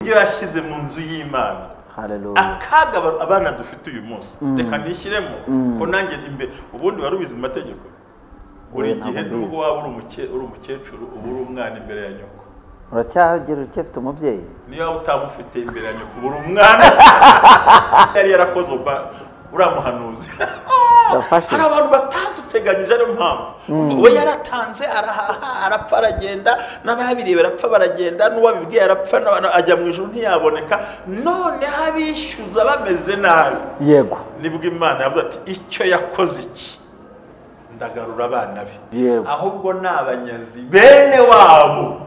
Ibyo yashyize mu nzu y'Imana. Haleluya. Akaga abana dufite uyu munsi. Reka nishyiremo ko nanjye imbe ubundi wari ubizi mu mategeko. Buri gihe nubwo waba uri umukecuru uba uri umwana imbere ya nyoko. Uracyagira ucyafite umubyeyi? Niyo utamufite imbere ya nyoko uba uri umwana. Yari yarakoze uramuhanuzi. Hari abantu bataduteganyije ariyo mpamvu. We yaratanze arahaha arapfa aragenda n'ababiriye barapfa baragenda n'uwabibwiye arapfa ajya mu ijuru ntiyaboneka, none abishyuza bameze nabi. Yego. Nibwo Imana yavuze ati icyo yakoze iki ndagarura abana be. Ahubwo ni abanyazi bene wabo.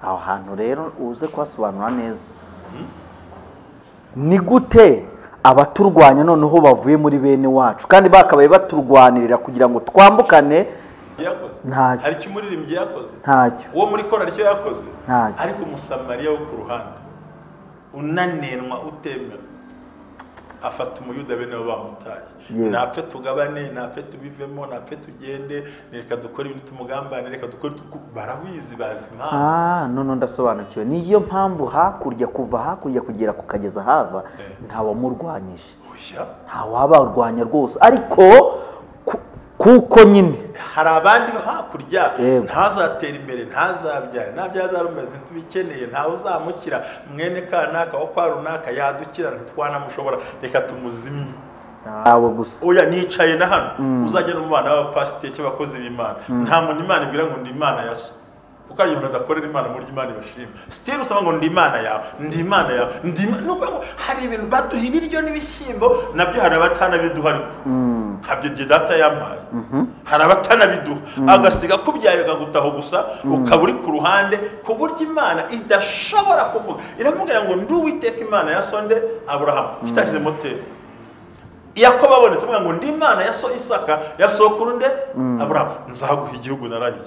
Aho hantu rero uze kuhasobanura neza. Ni gute abaturwanya noneho bavuye muri bene wacu kandi bakabaye baturwanirira kugira ngo twambukane? Ntacyo. Hari kimuririmbyi yakoze? Ntacyo. Uwo muri korali icyo yakoze? Ntacyo. Ariko Umusamariya wo ku ruhande unanenwa utemera afata umuyuda bene bo bamutaye. Napfe tugabane, napfe tubivemo, napfe tugende, reka dukore ibintu tumugambane, reka dukore barabizi bazi impamvu. None ndasobanukiwe. Niyo mpamvu hakurya kuva hakurya kugera kukageza hava nta wamurwanyije. Nta wabarwanya rwose, ariko kuko nyine hari abandi hakurya ntazatera imbere, ntazabyara, ntabyazarumeze ntubikeneye, ntawe uzamukira mwene kanaka wa kwa runaka yadukira ntitwanamushobora, reka tumuzimye. Abo gusa. Oya nicaye na hano uzagera mu bana b'abapasiteri cy'abakozi b'Imana. Nta muntu Imana ibwira ngo ndi Imana ya so. Kuko ari umuntu adakorera Imana muri Imana ibashima. Still usaba ngo ndi Imana yawe, ndi Imana yawe, ndi nuko hari ibintu baduha ibiryo n'ibishyimbo nabyo hari abatanabiduha ariko. Habyo gihe data yampaye. Hari abatanabiduha agasiga kubyaye akagutaho gusa ukaba uri ku ruhande ku buryo Imana idashobora kuvuga. Iramubwira ngo ndi Uwiteka Imana ya sonde Abraham. Kitashyize moteri. Yakobo abonetse avuga ngo ndi Imana ya so Isaka ya sokuru nde Abraham, nzaguha igihugu narahiye.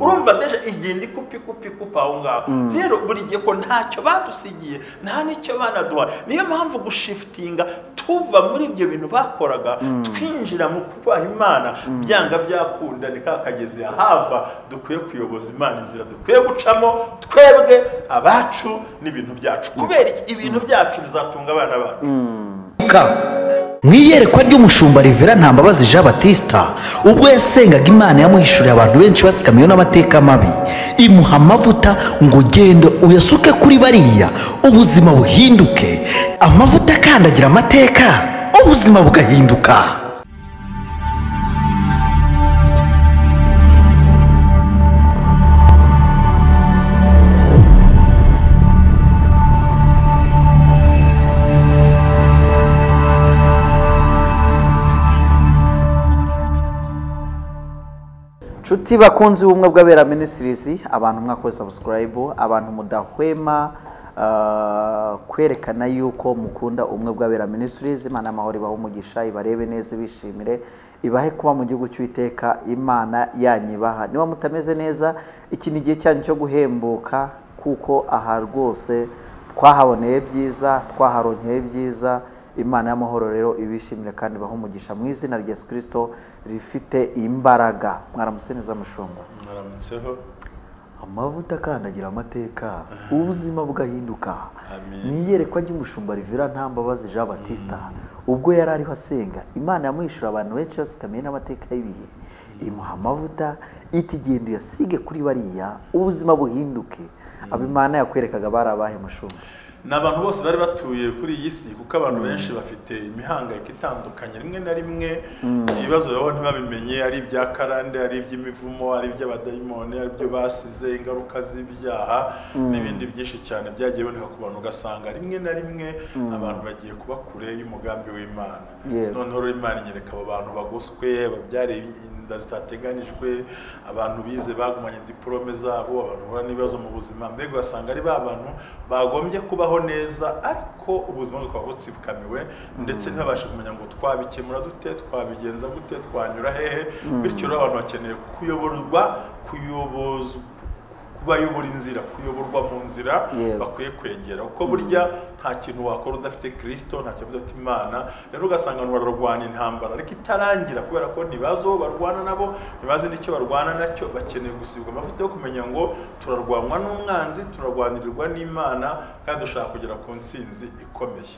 Urumva deje igenda ikupi kupi kupa aho ngaho. Rero buri gihe ko ntacyo badusigiye nta nicyo banaduha. Niyo mpamvu gushiftinga tuva muri ibyo bintu bakoraga twinjira mu kubaha Imana byanga byakunda ni kakageze ahava dukwiye kuyoboza Imana inzira dukwiye gucamo twebwe abacu n'ibintu byacu. Kubera ibintu byacu bizatunga abana bacu. Mwiyerekwa ry'umushumba Rivera Ntambabazi Jean Baptiste ubwo yasengaga Imana yamuhishuriye abantu benshi batsikamiye n'amateka mabi, imuha amavuta ngo ugende uyasuke kuri bariya ubuzima buhinduke. Amavuta akandagira amateka ubuzima bugahinduka. Nshuti bakunzi b'ubumwe bw'abera Ministries, abantu mwakoze subscribe, abantu mudahwema kwerekana yuko mukunda ubumwe bw'abera Ministries. Imana amahoro ibahe umugisha, ibarebe neza, bishimire, ibahe kuba mu gihugu cy'Uwiteka Imana yanyibaha. Niba mutameze neza, iki ni igihe cyanyu cyo guhembuka, kuko aha rwose twahaboneye byiza, twaharonkeye byiza. Imana y'amahoro rero ibishimire kandi ibahe umugisha mu izina rya Yesu Kristo rifite imbaraga. Mwaramutse neza mushumba? Mwaramutseho. Amavuta akandagira amateka ubuzima bugahinduka. Ni iyerekwa ry'umushumba Rivera Ntambabazi Jean Baptiste ubwo yari ariho asenga Imana yamuhishura abantu benshi basikamiye n'amateka y'ibihe, imuha amavuta iti genda uyasige kuri bariya ubuzima buhinduke. Abo Imana yakwerekaga bari abahe mushumba? Ni abantu bose bari batuye kuri iyi si, kuko abantu benshi bafite imihangayiko itandukanye. Rimwe na rimwe ibibazo babo ntibabimenye, ari ibya karande, ari iby'imivumo, ari iby'abadayimoni, ari ibyo basize, ingaruka z'ibyaha n'ibindi byinshi cyane byagiye biboneka ku bantu. Ugasanga rimwe na rimwe abantu bagiye kuba kure y'umugambi w'Imana. Noneho rero Imana inyereka abo bantu bagoswe, babyariye inda zitateganijwe, abantu bize bagumanye diplome zabo, abantu bahura n'ibibazo mu buzima, mbega ugasanga ari ba bantu bagombye kubaho neza ariko ubuzima bukaba butsikamiwe, ndetse ntibabashe kumenya ngo twabikemura dute, twabigenza gute, twanyura hehe. Bityo rero abantu bakeneye kuyoborwa, kuyobozwa, Kubayobora inzira, kuyoborwa mu nzira bakwiye kwegera, kuko burya nta kintu wakora udafite Kristo, nta kintu udafite Imana. Rero ugasanga abantu bararwana intambara ariko itarangira, kubera ko ntibazi uwo barwana nabo, ntibazi n'icyo barwana nacyo. Bakeneye gusigwa amavuta yo kumenya ngo turarwanwa n'umwanzi, turarwanirirwa n'Imana, kandi dushaka kugera ku ntsinzi ikomeye.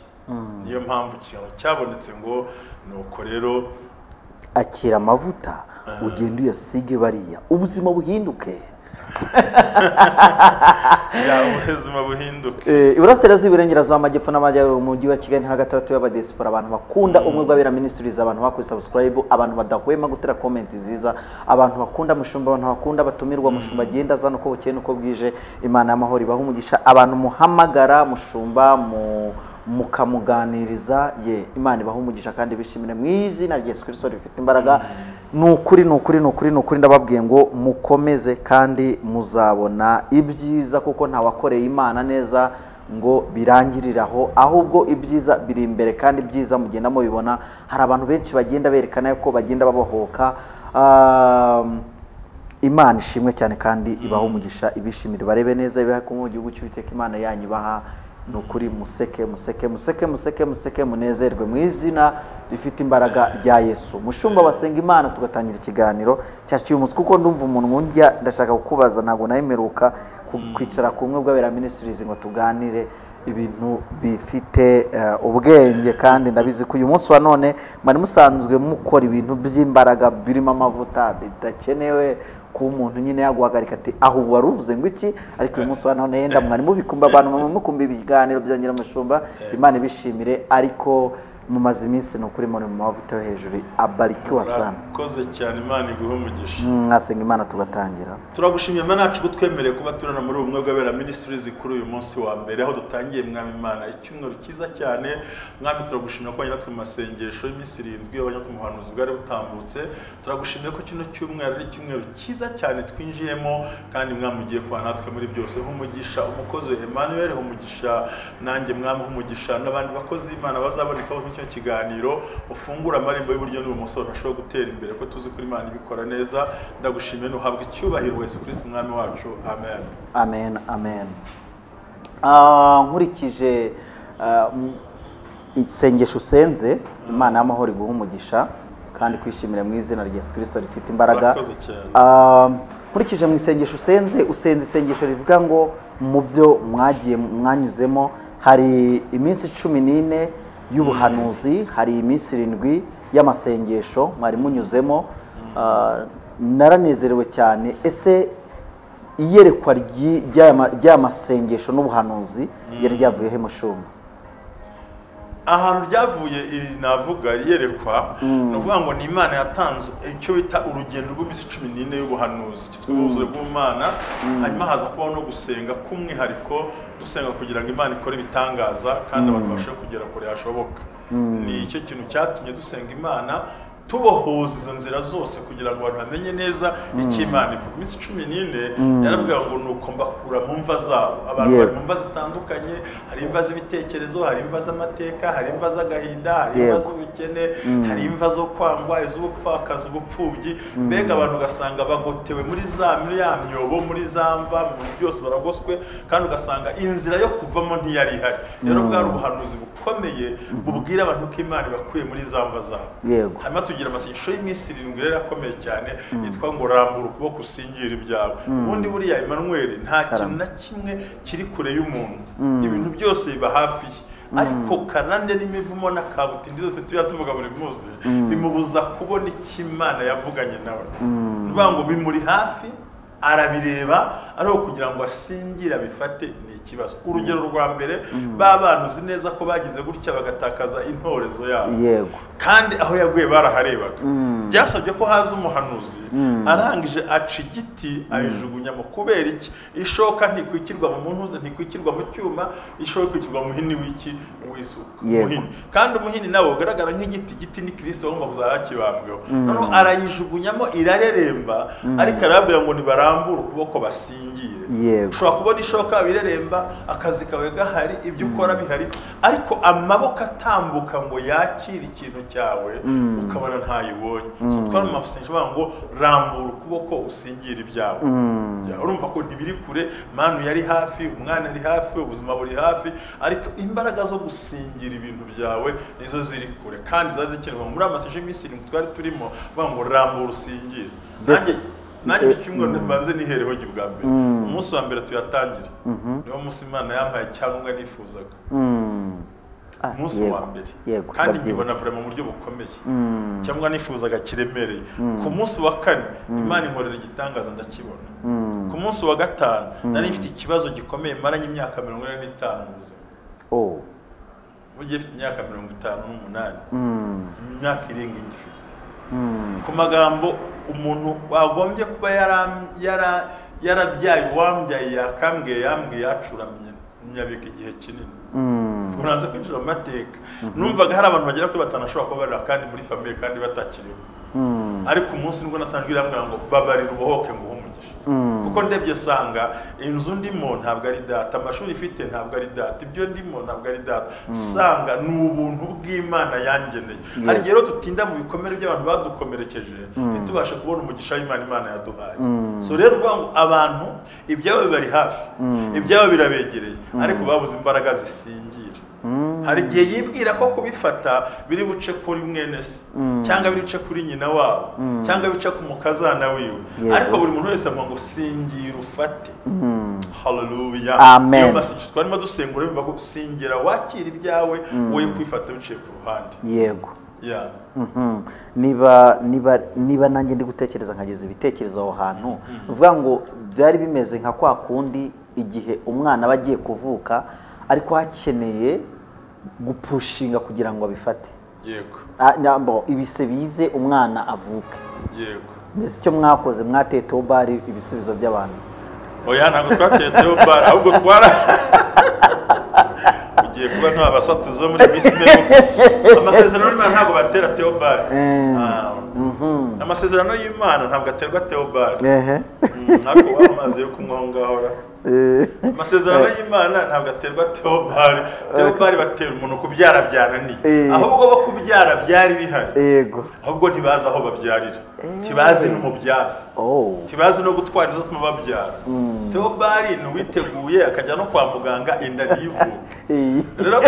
Niyo mpamvu ikintu cyabonetse ngo nuko rero akira amavuta ugende uyasige bariya, ubuzima buhinduke. Ubuzima buhinduke. Iburasirazuba, iburengerazuba, amajyepfo n'amajyaruguru, mu mujyi wa Kigali, ntara gatandatu y'abadiyasipora, abantu bakunda Ubumwe bw'Abera Ministries, abantu bakoze subscribe, abantu badahwema gutera comment nziza, abantu bakunda mushumba, abantu bakunda batumirwa mushumba agenda azana uko bukeye n'uko bwije. Imana y'amahoro ibahe umugisha. Abantu muhamagara mushumba mukamuganiriza, ye Imana ibahe umugisha kandi bishimire mu izina rya Yesu Kristo rifite imbaraga. Ni ukuri, ni ukuri, ni ukuri, ni ukuri, ndababwiye ngo mukomeze kandi muzabona ibyiza, kuko ntawakoreye Imana neza ngo birangirire aho, ahubwo ibyiza biri imbere kandi ibyiza mugenda mubibona. Hari abantu benshi bagenda berekana ko bagenda babohoka. Imana ishimwe cyane kandi ibahe umugisha, ibishimire, barebe neza, ibahe ko mu gihugu cy'Uwiteka Imana yanyu ibaha. Ni ukuri museke, museke, museke, museke, museke, munezerwe mu izina rifite imbaraga rya Yesu. Mushumba basenga Imana tugatangira ikiganiro cyacu cy'uyu munsi, kuko ndumva umuntu njya ndashaka kukubaza, ntabwo nayimeruka kwicara ku Bumwe bw'Abera Ministries ngo tuganire ibintu bifite ubwenge, kandi ndabizi ko uyu munsi wa none mwari musanzwe mukora ibintu by'imbaraga birimo amavuta bidakenewe kuba umuntu nyine yaguhagarika ati aho ubu wari uvuze ngo iki, ariko uyu munsi wa none yenda mwari mubikumba, abantu mukumba ibiganiro bya Nyiramushumba. Imana ibishimire, ariko mumaze iminsi ni ukuri muri mu mavuta yo hejuru. Abarikiwa sana. Urakoze cyane, Imana iguhe umugisha. Mwasenga Imana tugatangira. Turagushimiye Imana yacu kutwemereye kuba turana muri Ubumwe bw'Abera Ministries kuri uyu munsi wa mbere, aho dutangiye Mwami Imana icyumweru cyiza cyane. Mwami turagushimira ko natwe mu masengesho y'iminsi 7 abanyatwe mu buhanuzi bwari butambutse. Turagushimiye ko kino cyumweru ari icyumweru cyiza cyane twinjiyemo, kandi Mwami ugiye kuba natwe muri byose. Humugisha umukozi Emmanuel, humugisha nanjye Mwami, humugisha n'abandi bakozi Imana bazaboneka bose muri kino kiganiro. Ufungura amarembo y'uburyo n'ubumoso bashobora gutera imbere, ko tuzi ko Imana ibikora neza. Ndagushimiye, nuhabwa icyubahiro Yesu Kristo Umwami wacu. Amen. Amen, amen. Nkurikije isengesho usenze, Imana y'amahoro iguhe umugisha kandi kwishimira mu izina rya Yesu Kristo rifite imbaraga. Nkurikije mu isengesho usenze, usenze isengesho rivuga ngo mu byo mwagiye mwanyuzemo hari iminsi 14 y'ubuhanuzi, hari iminsi 7 y'amasengesho mwari munyuzemo. Naranezerewe cyane. Ese iyerekwa ry'amasengesho n'ubuhanuzi yari ryavuye he mushumba? Ahantu ryavuye iri navuga iyerekwa, ni ukuvuga ngo ni Imana yatanze icyo bita urugendo rw'iminsi 14 y'ubuhanuzi, cyitwa ubuzure bw'Imana. Hanyuma haza kubaho no gusenga k'umwihariko, dusenga kugira ngo Imana ikore ibitangaza kandi abantu babashe kugera kure hashoboka. Ni icyo kintu cyatumye dusenga Imana, tubohoza izo nzira zose kugira ngo abantu bamenye neza icyo Imana ivuga. Iminsi 14 yaravuga ngo nuko mbakura mu mva zabo. Abantu bari mu mva zitandukanye, hari imva z'ibitekerezo, hari imva z'amateka, hari imva z'agahinda, hari imva z'ubukene, hari imva zo kwangwa, iz'ubupfakazi, ubupfubyi. Mbega abantu ugasanga bagotewe muri za myobo, muri za mva, mu byose baragoswe, kandi ugasanga inzira yo kuvamo ntiyari ihari. Rero bwari ubuhanuzi bukomeye bubwira abantu ko Imana ibakuye muri za mva zabo. Tugira amasengesho y'iminsi 7 rero akomeye cyane yitwa ngo rambura ukuboko usingira ibyawe. Ubundi buriya Emmanuel nta kintu na kimwe kiri kure y'umuntu, ibintu byose biba hafi ye, ariko karande n'imivumo na kabutindi zose tuya tuvuga buri munsi bimubuza kubona icyo Imana yavuganye nawe. Nuvuga ngo bimuri hafi arabireba, ariko kugira ngo asingire abifate ni ikibazo. Urugero rwa mbere, ba bantu uzi neza ko bagize gutya bagatakaza intorezo yabo. Yego. Kandi aho yaguye baraharebaga. Byasabye ko haza umuhanuzi, arangije aca igiti ayijugunyamo. Kubera iki? Ishoka ntikwikirwa mu muntuze, ntikwikirwa mu cyuma, ishoka ikwikirwa mu muhini w'iki? W'isuka. Umuhini. Kandi umuhini nawo ugaragara nk'igiti, igiti ni Kristo agomba kuzakibambweho. Noneho arayijugunyamo irareremba, ariko arababwira ngo barambure ukuboko basingire. Ushobora kubona ishoka bireremba, akazi kawe gahari, ibyo ukora bihari, ariko amaboko atambuka ngo yakire ikintu cyawe ukabona ntayibonye. So twari mu masengesho bavuga ngo rambura ukuboko usingire ibyawe. Urumva ko ntibiri kure, manu yari hafi, umwana ari hafi, ubuzima buri hafi, ariko imbaraga zo gusingira ibintu byawe nizo ziri kure kandi zazikenewe. Muri amasengesho y'iminsi irindwi twari turimo bavuga ngo rambura usingire. Nanjye icyumweru mbanze nihereho bwa mbere. Umunsi wa mbere tuyatangira niwo munsi Imana yampaye icyangombwa nifuzaga. Umunsi wa mbere kandi nkibona vraiment mu buryo bukomeye, cyangwa nifuzaga kiremereye. Ku munsi wa kane Imana inkorera igitangaza ndakibona. Ku munsi wa gatanu nari mfite ikibazo gikomeye maranye imyaka 45 mu buzima. Ugiye mfite imyaka 58, imyaka irenga ngifite. Ku magambo umuntu wagombye kuba yarabyaye uwambyaye yakambwiye yambwiye yacuramye nyabika igihe kinini. Uranze kwinjira mu mateka. Numvaga hari abantu bagera kuri batanu ashobora kuba barira kandi muri famille kandi batakiriho. Ariko umunsi nibwo nasanzwe irambwira ngo babarira ubohoke ngo umugisha. Kuko ndebye sanga inzu ndimo ntabwo ari data, amashuri ifite ntabwo ari data, ibyo ndimo ntabwo ari data. Sanga ni ubuntu bw'Imana yangeneye. Hari igihe rero dutinda mu bikomere by'abantu badukomerekeje ntitubashe kubona umugisha w'Imana Imana yaduhaye. So rero ngo abantu ibyabo bari hafi, ibyabo birabegereye, ariko babuze imbaraga zisingira. Hari igihe yibwira ko kubifata biri buce kuri mwene se, cyangwa biri buce kuri nyina wabo, cyangwa bice ku mukazana wiwe, ariko buri muntu wese avuga ngo singira ufate. Hallelujah. Amen. Twarimo dusengura yumva ko singira wakira ibyawe woye kwifata biciye ku ruhande. Yego. Niba nanjye ndi gutekereza nkageza ibitekerezo aho hantu, uvuga ngo byari bimeze nka kwa kundi igihe umwana aba agiye kuvuka ariko hakeneye gupushinga kugira ngo abifate. Yego. Ibise bize umwana avuke. Yego. Mbese icyo mwakoze mwateye tobari ibisubizo by'abantu? Oya, ntabwo twateye tobari, ahubwo twara ugiye kuba nk'abasatuzo muri minsi mperuka. Amasezerano y'Imana ntabwo batera teobari. Amasezerano y'Imana ntabwo aterwa teobari. Ntabwo waba amazi yo kunywa aho ngaho. Amasezerano y'Imana ntabwo aterwa teobari. Teobari batera umuntu kubyara byananiye. Ahubwo bo kubyara byari bihari. Yego. Ahubwo ntibazi aho babyarira. Ntibazi n'umubyaza. Ntibazi no gutwara izatuma babyara. Teobari ni uwiteguye akajya no kwa muganga inda ntivuke. Rero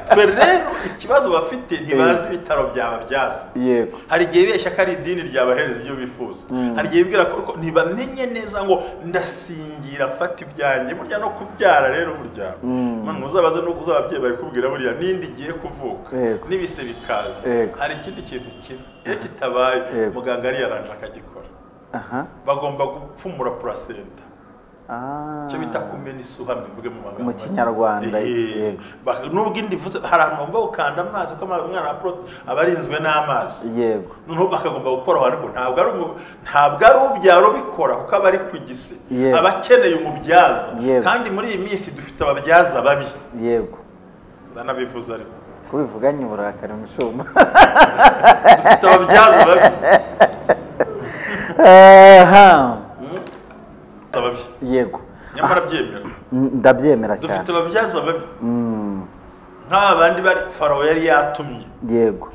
twe rero ikibazo bafite ntibazi ibitaro byababyaza. Yego. Hari igihe bibeshya ko ari idini ryabahereza ibyo bifuza. Hari igihe bibwira ko ntibamenye neza ngo ndasingira fata ibyanjye. Burya no kubyara rero burya mwana uzabaze no uzababyeyi barikubwira buriya nindi igiye kuvuka n'ibise bikaza. Hari ikindi kintu kimwe iyo kitabaye muganga ari yaranje akagikora. Bagomba gupfumura placenta. Cyo bita kumena isuha mbivuge mu magambo mu Kinyarwanda. Nubwo indi vuze hari ahantu bagomba gukanda amazi kuko umwana aba arinzwe n'amazi. Yego. Noneho bakagomba gukora aho, ariko ntabwo ari ubyaro bikora kuko aba ari ku gise, aba akeneye umubyaza. Kandi muri iyi minsi dufite ababyaza babi. Yego. Ndanabivuze ariko kubivuganye uburakari mushumba. Dufite ababyaza babi. Yego. Nyamara byemera. Ndabyemera cyane. Dufite ababyaza babi. Nka bandi bari Farawo yari yatumye. Yego.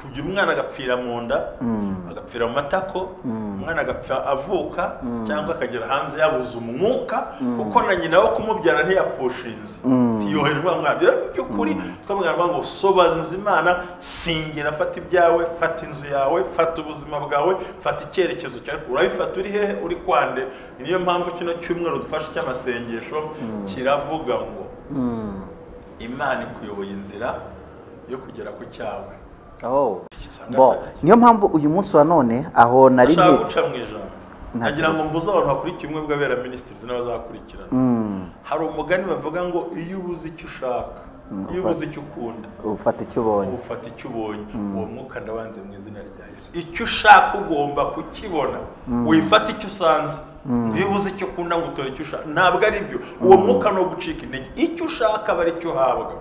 Kugira umwana agapfira mu nda, agapfira mu matako, umwana agapfa avuka cyangwa akagera hanze yabuze umwuka, kuko na nyina wo kumubyara ntiyapushinze. Ntiyoherwa umwana. Rero by'ukuri twabwira ngo sobanuza Imana, singira fata ibyawe, fata inzu yawe, fata ubuzima bwawe, fata icyerekezo cyawe. Urabifata uri hehe, uri kwande. Niyo mpamvu kino cyumweru dufashe cy'amasengesho kiravuga ngo Imana ikuyoboye inzira yo kugera ku cyawe. Niyo mpamvu uyu munsi wa none aho nari ngiye guca mu ijambo nagira ngo mbuze abantu bakurikiye Ubumwe bw'Abera Ministries n'abazakurikirana. Hari umugani bavuga ngo iyo ubuze icyo ushaka, iyo ubuze icyo ukunda, ufata icyo ubonye. Ufata icyo ubonye. Uwo mwuka ndabanze mu izina rya Yesu. Icyo ushaka ugomba kukibona, wifata icyo usanze. Iyo ubuze icyo ukunda ngo utore icyo ushaka, ntabwo ari byo. Uwo mwuka no gucika intege. Icyo ushaka aba ari cyo uhabwa.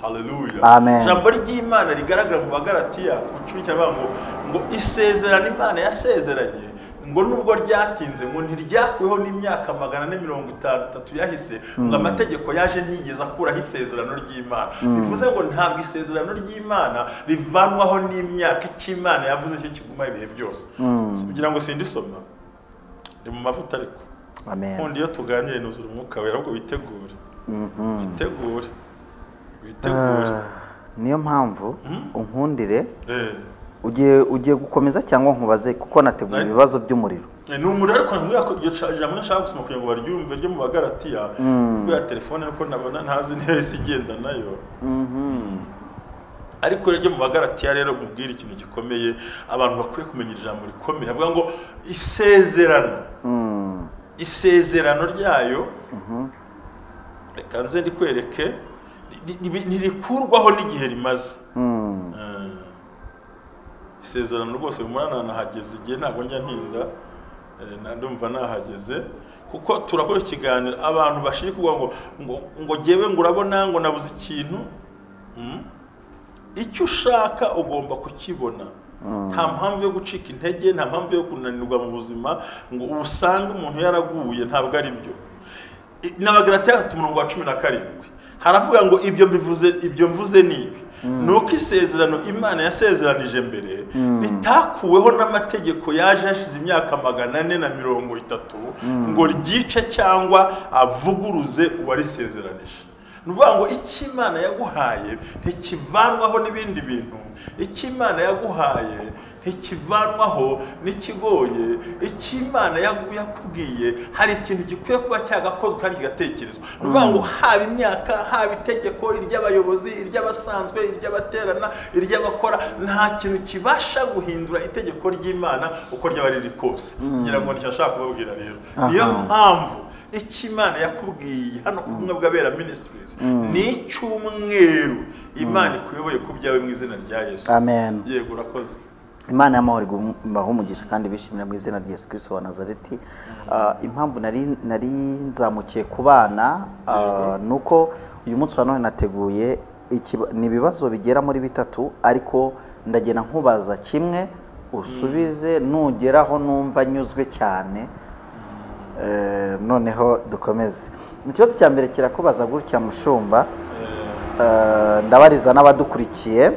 Hallelujah. Ijambo ry'Imana rigaragara mu Bagalatiya mu 10 ngo isezerano Imana yasezeranye ngo nubwo ryatinze ngo ntiryakuweho n'imyaka 453 yahise, ngo amategeko yaje ntiyigeze akuraho isezerano ry'Imana. Bivuze ngo ntabwo isezerano ry'Imana rivanwaho n'imyaka, icyo Imana yavuze cyo kiguma ibihe byose. Kugira ngo sindisoma ndi mu mavuta, ariko amen. Iyo tuganiriye nuzura umwuka wera, ahubwo witegure. Witegure. Witegure. Niyo mpamvu unkundire ugiye gukomeza cyangwa nkubaze, kuko nateguye ibibazo by'umuriro. Ni umuriro, ariko nkubwira ko iryo jambo nashaka gusoma kugira ngo baryumve ryo mu Bagalatiya, kubera telefone ariko nabona ntazi neza igenda nayo. Ariko ryo mu Bagalatiya rero mubwira ikintu gikomeye abantu bakwiye kumenya, ijambo rikomeye avuga ngo isezerano. Isezerano ryayo reka nze ndikwereke, ntirikurwaho n'igihe rimaze. Isezerano rwose murana nahageze igihe, ntabwo njya ntinda, ndumva nahageze, kuko turakora ikiganiro abantu bashiri kuvuga ngo ngo jyewe ngo urabona ngo nabuze ikintu. Icyo ushaka ugomba kukibona. Nta mpamvu yo gucika intege, nta mpamvu yo kunanirwa mu buzima ngo usange umuntu yaraguye, ntabwo ari byo. N'Abagalatiya 3:17 haravuga ngo ibyo mbivuze, ibyo mvuze ni ibi, nuko isezerano Imana yasezeranije mbere ritakuweho n'amategeko yaje hashize imyaka 430 ngo ryice cyangwa avuguruze uwarisezeranije. Ni ukuvuga ngo icyo Imana yaguhaye ntikivanwaho n'ibindi bintu, icyo Imana yaguhaye ntikivanwaho n'ikigoye, icyo Imana yakubwiye hari ikintu gikwiye kuba cyagakozwe kandi kigatekerezwa. Ni ukuvuga ngo haba imyaka, haba itegeko, iry'abayobozi, iry'abasanzwe, iry'abaterana, iry'abakora, nta kintu kibasha guhindura itegeko ry'Imana uko ryaba riri kose. Ngira ngo nicyo nshaka kubabwira rero. Niyo mpamvu icyo Imana yakubwiye hano ku Bumwe bw'Abera Ministries ni icyumweru Imana ikuyoboye ku byawe mu izina rya Yesu. Amen. Yego, urakoze. Imana y'amahoro iguhe umugisha kandi bishimira mu izina rya Yesu Kristo wa Nazareti. Impamvu nari nzamukiye ku bana nuko uyu munsi wa none nateguye ni ibibazo bigera muri bitatu, ariko ndagenda nkubaza kimwe usubize, nugeraho numva nyuzwe cyane. Noneho dukomeze. Ikibazo cya mbere kirakubaza gutya mushumba, ndabariza n'abadukurikiye,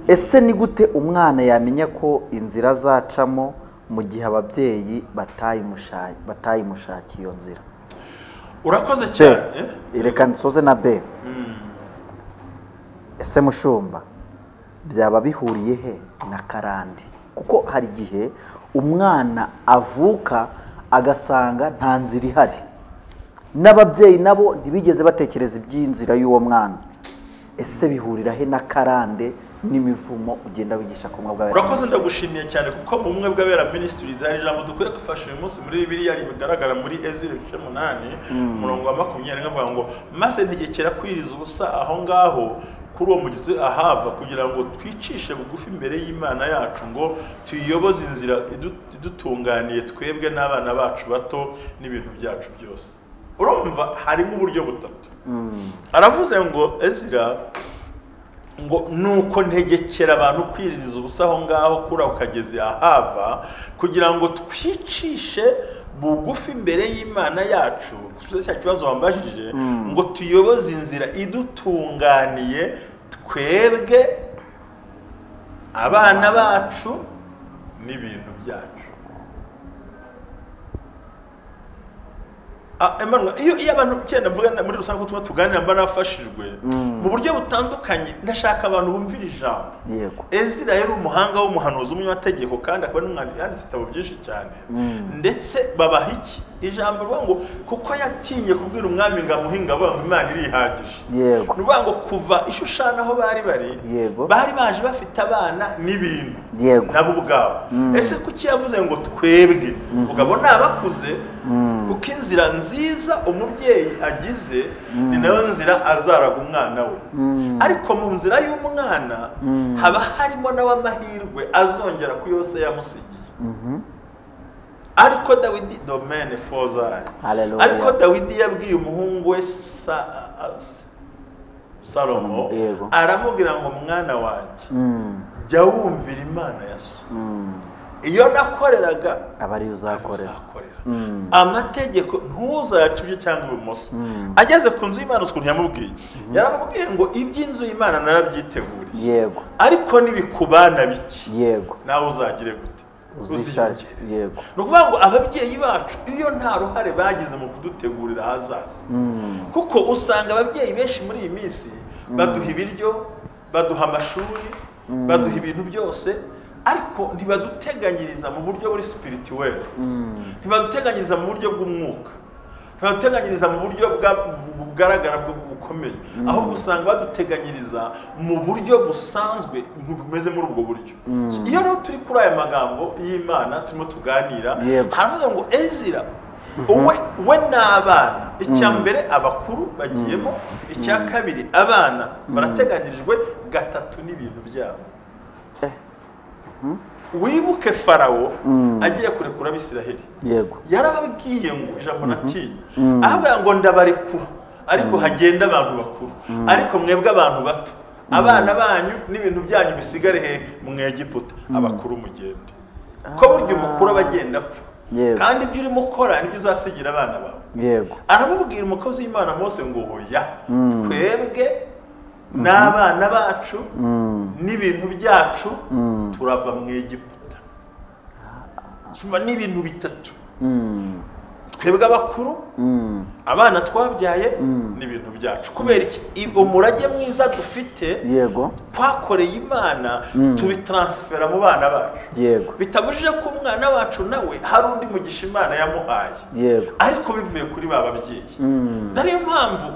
ese ni gute umwana yamenya ko inzira azacamo mu gihe ababyeyi batayimushakiye iyo nzira? Urakoze cyane. Reka nsoze na B. Ese mushumba byaba bihuriye he na karande? Kuko hari igihe umwana avuka agasanga nta nzira ihari, n'ababyeyi nabo ntibigeze batekereza iby'inzira y'uwo mwana. Ese bihurira he na karande n'imivumo ugenda wigisha ku Bumwe bw'Abera? Urakoze, ndagushimiye cyane, kuko mu Bumwe bw'Abera Ministries hari ijambo dukwiye gufasha uyu munsi muri Bibiliya rigaragara muri Ezira ibice 8 umurongo wa 20, avuga ngo maze ntegekera kwiriza ubusa aho ngaho kuri uwo mugezi Ahava, kugira ngo twicishe bugufi imbere y'Imana yacu, ngo tuyiyoboze inzira idutunganiye twebwe n'abana bacu bato n'ibintu byacu byose. Urumva harimo uburyo butatu. Aravuze ngo Ezira ngo nuko ntegekera abantu kwiririza ubusa aho ngaho kuri ako kagezi Ahava, kugira ngo twicishe bugufi imbere y'Imana yacu, gusubiza cya kibazo wambajije, ngo tuyoboze inzira idutunganiye twebwe, abana bacu n'ibintu byacu. Emmanuel, iyo abantu cyenda mvuga muri rusange ko tuba tuganira mba nafashijwe mu buryo butandukanye, ndashaka abantu bumvira ijambo. Yego. Ezira yari umuhanga w'umuhanuzi, umunyamategeko, kandi akaba n'umwanditsi, yanditse ibitabo byinshi cyane. Ndetse babaha iki ijambo rivuga ngo kuko yatinye kubwira umwami ngo amuhe ingabo, ngo Imana irihagije. Yego. Ni ukuvuga ngo kuva i Shushani aho bari bari, Yego, bari baje bafite abana n'ibintu. Yego. Nabo ubwabo. Ese kuki yavuze ngo twebwe? Ubwo ni abakuze, kuko inzira nziza umubyeyi agize ni nayo nzira azaraga umwana we. Ariko mu nzira y'umwana haba harimo nawe amahirwe azongera ku yose yamusigiye. Ariko Dawidi domaine fozari. Ariko Dawidi yabwiye umuhungu we Salomo, aramubwira ngo mwana wanjye jya wumvira Imana ya so, Iyo nakoreraga aba ariyo uzakorera. Amategeko ntuzayace ibyo cyangwa ibumoso. Ageze ku nzu y'Imana ukuntu yamubwiye, yaramubwiye ngo iby'inzu y'Imana narabyiteguriye. Yego. Ariko nibikubana biki, yego, nawe uzagire gute? Uzishake. Yego. Ni ukuvuga ngo ababyeyi bacu iyo nta ruhare bagize mu kudutegurira ahazaza, kuko usanga ababyeyi benshi muri iyi minsi baduha ibiryo, baduha amashuri, baduha ibintu byose, ariko ntibaduteganyiriza mu buryo buri spirituel, ntibaduteganyiriza mu buryo bw'umwuka, ntibaduteganyiriza mu buryo bugaragara bukomeye, ahubwo usanga baduteganyiriza mu buryo busanzwe bumeze muri ubwo buryo. Iyo rero turi kuri aya magambo y'Imana turimo tuganira, haravuga ngo Ezira we n'abana, icya mbere abakuru bagiyemo, icya kabiri abana barateganyirijwe, gatatu n'ibintu byabo. Wibuke Farawo agiye kurekura Abisiraheli, yego, yarababwiye ngo ijambo natinye, avuga ngo ndabarekura ariko hagenda abantu bakuru, ariko mwebwe abantu bato, abana banyu n'ibintu byanyu bisigare he mu Egiputa, abakuru mugende. Ko burya umukuru abagenda apfa, kandi ibyo urimo ukora nibyo uzasigira abana bawe. Yego. Aramubwira umukozi w'Imana Mose ngo hoya, twebwe n'abana bacu n'ibintu byacu turava mu Egiputa. N'ibintu bitatu, twebwe abakuru, abana twabyaye n'ibintu byacu. Kubera iki? Umurage mwiza dufite, yego, twakoreye Imana, tubitransfera mu bana bacu. Yego. Bitabujije ko umwana wacu nawe hari undi mugisha Imana yamuhaye, yego, ariko bivuye kuri ba babyeyi. Nariyo mpamvu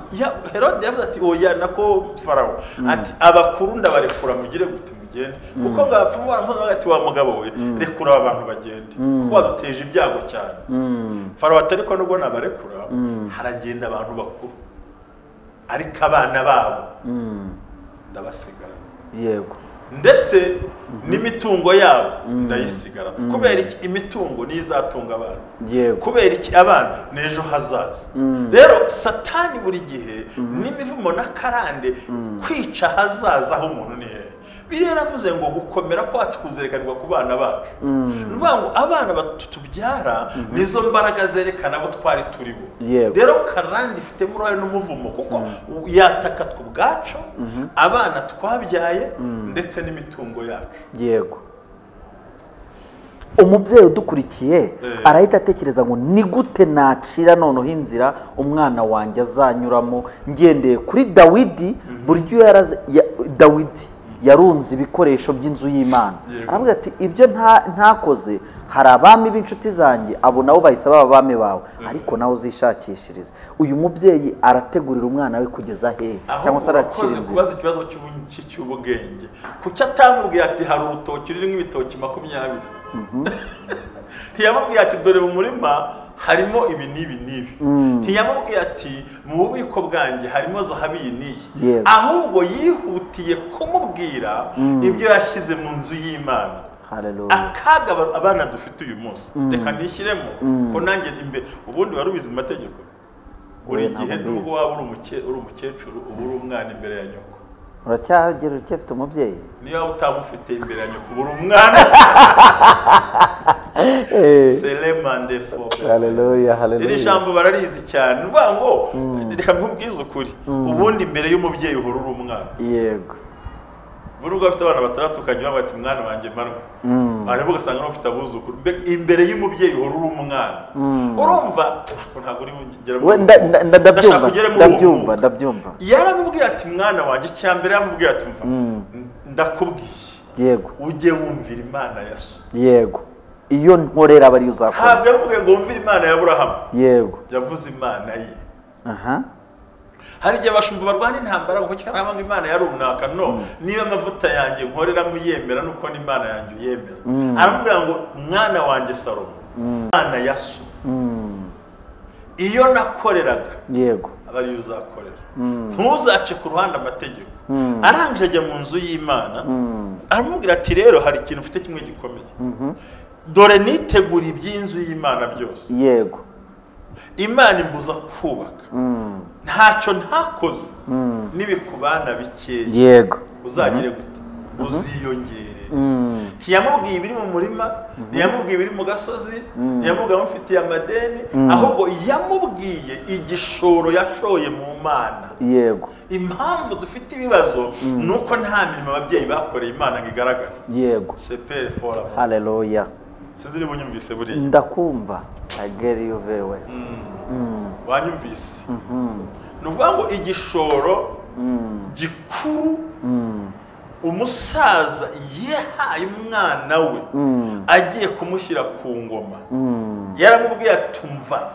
Herode yavuze ati oya, nako Farawo ati abakuru ndabarekura mugire gute mugende, kuko ngo abapfumu baramusanze ati wa mugabo we rekura aba bantu bagende, kuko baduteje ibyago cyane. Farawo ati ariko nubwo nabarekura haragenda abantu bakuru, ariko abana babo ndabasigara. Yego. Ndetse n'imitungo yabo ndayisigara. Kubera iki? Imitungo niyo izatunga abana. Yego. Kubera iki? Abana n'ejo hazaza. Rero Satani buri gihe n'imivumo n'akarande kwica hazaza aho umuntu ni hehe. Biriya yaravuze ngo gukomera kwacu kuzerekanirwa ku bana bacu. Ni ukuvuga ngo abana tubyara nizo mbaraga zerekana abo twari turi bo. Rero karande ifitemo uruhare n'umuvumo, kuko yataka twe ubwacu, abana twabyaye, ndetse n'imitungo yacu. Yego. Umubyeyi udukurikiye arahita atekereza ngo ni gute nacira noneho inzira umwana wanjye azanyuramo ngendeye kuri Dawidi, buryo Dawidi yarunze ibikoresho by'inzu y'Imana. Aravuga ati ibyo ntakoze, hari abami b'inshuti zanjye, abo nabo bahise baba abami bawe, ariko nawe uzishakishirize. Uyu mubyeyi arategurira umwana we kugeza hehe, cyangwa se aracira inzira? Kubaza ikibazo cy'ubwenge, kuki atamubwiye ati hari urutoki rurimo ibitoki 20? Ntiyamubwiye ati dore mu murima harimo ibi n'ibi n'ibi. Ntiyamubwiye ati mu bubiko bwanjye harimo zahabu iyi n'iyi. Ahubwo yihutiye kumubwira ibyo yashyize mu nzu y'Imana. Akaga abana dufite uyu munsi, reka nishyiremo ko nanjye imbere. Ubundi wari ubizi mu mategeko, buri gihe nubwo waba uri umukecuru uba uri umwana imbere ya nyoko. Uracyagera ucyafite umubyeyi? Niyo waba utamufite imbere ya nyoko uba uri umwana. Haleluya, haleluya. Iri jambo bararizi cyane. Uvuga ngo reka nkubwize ukuri, ubundi imbere y'umubyeyi uhora uri umwana. Yego. Buri ubwo afite abana batandatu ukajya bati mwana wanjye manwe, ariko ugasanga n'ufite abuzukuru. Imbere y'umubyeyi uhora uri umwana. Urumva ntabwo uri bugere mu ndabyumva. Yaramubwiye ati mwana wanjye, icya mbere yaramubwiye ati mva ndakubwiye, yego, ujye wumvira Imana ya so. Yego. Iyo nkorera abari uzakora. Ntabwo yamubwiye ngo wumvire Imana ya Aburahamu. Yego. Yavuze Imana ye. Aha. Hari igihe abashumba barwana intambara ngo kuki ngo Imana ya runaka, no niba amavuta yanjye nkorera muyemera nuko n'Imana yanjye uyemera. Aramubwira ngo mwana wanjye Salomo, Imana ya so, iyo nakoreraga, yego, abari uzakorera, ntuzace ku ruhande amategeko. Arangije ajya mu nzu y'Imana, aramubwira ati rero hari ikintu ufite kimwe gikomeye, dore nitegura iby'inzu y'Imana byose. Yego. Imana imbuza kubaka, ntacyo ntakoze, n'ibikubana bikeya, yego, uzagire gute? Uziyongerere. Asinziriye. Ntiyamubwiye ibiri mu murima, ntiyamubwiye ibiri mu gasozi, ntiyamubwiye amufitiye amadeni, ahubwo yamubwiye igishoro yashoye mu Mana. Yego. Impamvu dufite ibibazo nuko nta mirimo ababyeyi bakoreye Imana ngo igaragare. Yego. CPR forum. Haleluya. Sinzi niba unyumvise buriya. Ndakumva. I get you very well. Wanyumvise. Ni ukuvuga ngo igishoro gikuru umusaza yahaye umwana we agiye kumushyira ku ngoma, yaramubwiye atumva.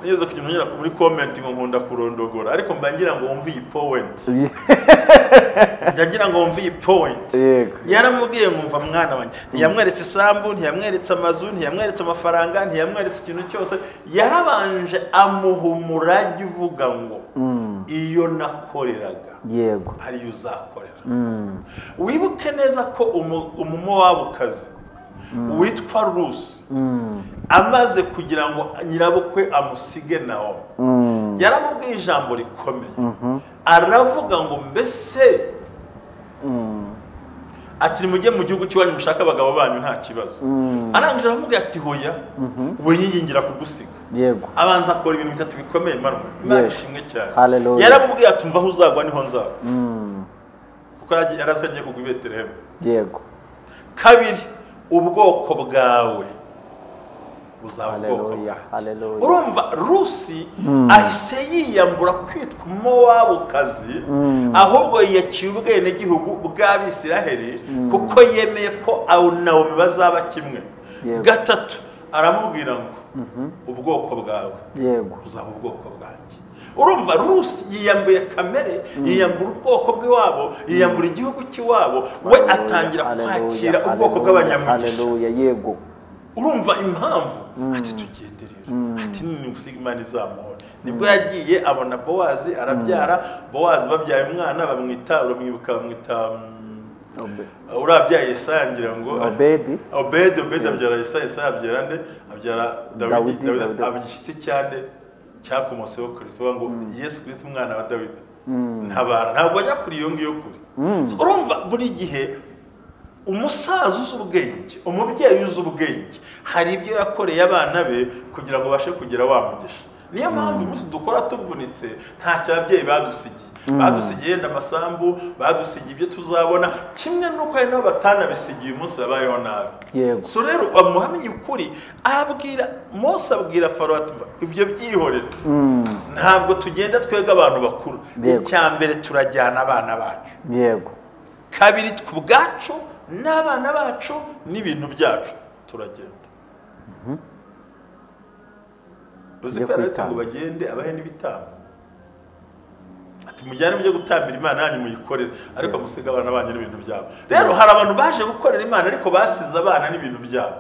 Nigeze kujya umenyera muri comment ngo nkunda kurondogora, ariko mba ngira ngo wumve iyi point. Ndagira ngo wumve iyi point. Yaramubwiye ngo mva mwana wanjye, ntiyamweretse isambu, ntiyamweretse amazu, ntiyamweretse amafaranga, ntiyamweretse ikintu cyose. Yarabanje amuha umurage uvuga ngo iyo nakoreraga, yego, ariyo uzakorera. Wibuke neza ko umumowabukazi witwa Rusi amaze kugira ngo nyirabukwe amusige Nawomi, yaramubwiye ijambo rikomeye, aravuga ngo mbese ati nimujye mu gihugu cy'iwanyu mushaka abagabo banyu nta kibazo. Arangije aramubwira ati hoya, we nyingingira kugusiga. Yego. Abanza akora ibintu bitatu bikomeye. Marwe Imana ishimwe cyane. Haleluya. Yaramubwiye ati umva aho uzagwa niho nzagwa, kuko yarazwe agiye kugwa i Betelehemu. Yego. Kabiri, ubwoko bwawe buzaba ubwoko bwanjye. Urumva Rusi ahise yiyambura kwitwa umumowabukazi, ahubwo yiyakiye ubwenegihugu bw'Abisiraheli, kuko yemeye ko Nawomi bazaba kimwe. Gatatu, aramubwira ngo ubwoko bwawe, yego, buzaba ubwoko bwanjye. Urumva Rusi yiyambuye kamere, yiyambura ubwoko bw'iwabo, yiyambura igihugu cy'iwabo, we atangira kwakira ubwoko bw'abanyamugisha. Haleluya. Yego. Urumva impamvu ati tugende rero, ati nini gusiga Imana izamuhora. Nibwo yagiye abona Bowazi arabyara. Bowazi babyaye umwana bamwita, uramwibuka, bamwita urabyaye Yesaya, ngira ngo Obedi. Obedi abyara Yesaya, Yesaya abyara nde? Abyara Dawidi. Dawidi aba igishyitsi cyane cyakomotseho Kristo, ngo Yesu Kristo umwana wa Dawidi. Ntabara ntabwo ajya kuri iyo ngiyo kuri. Urumva buri gihe umusaza uzi ubwenge, umubyeyi uzi ubwenge, hari ibyo yakoreye abana be kugira ngo bashe kugira wa mugisha. Niyo mpamvu umunsi dukora tuvunitse ntacyo ababyeyi badusigiye. Badusigiye yenda amasambu, badusigiye ibyo tuzabona, kimwe n'uko hari nabo batanabisigiye umunsi babayeho nabi. Yego. So rero bamuhamenya ukuri, abwira Mose, abwira Farawo ati ibyo byihorere, ntabwo tugenda twebwe abantu bakuru. Icya mbere turajyana abana bacu. Yego. Kabiri, ku bwacu n'abana bacu n'ibintu byacu turagenda. Uzi ko yaretse ngo bagende abahe n'ibitambo, ati mujyane mujye gutambira Imana yanyu muyikorere, ariko musiga abana banyu n'ibintu byabo. Rero hari abantu baje gukorera Imana ariko basize abana n'ibintu byabo.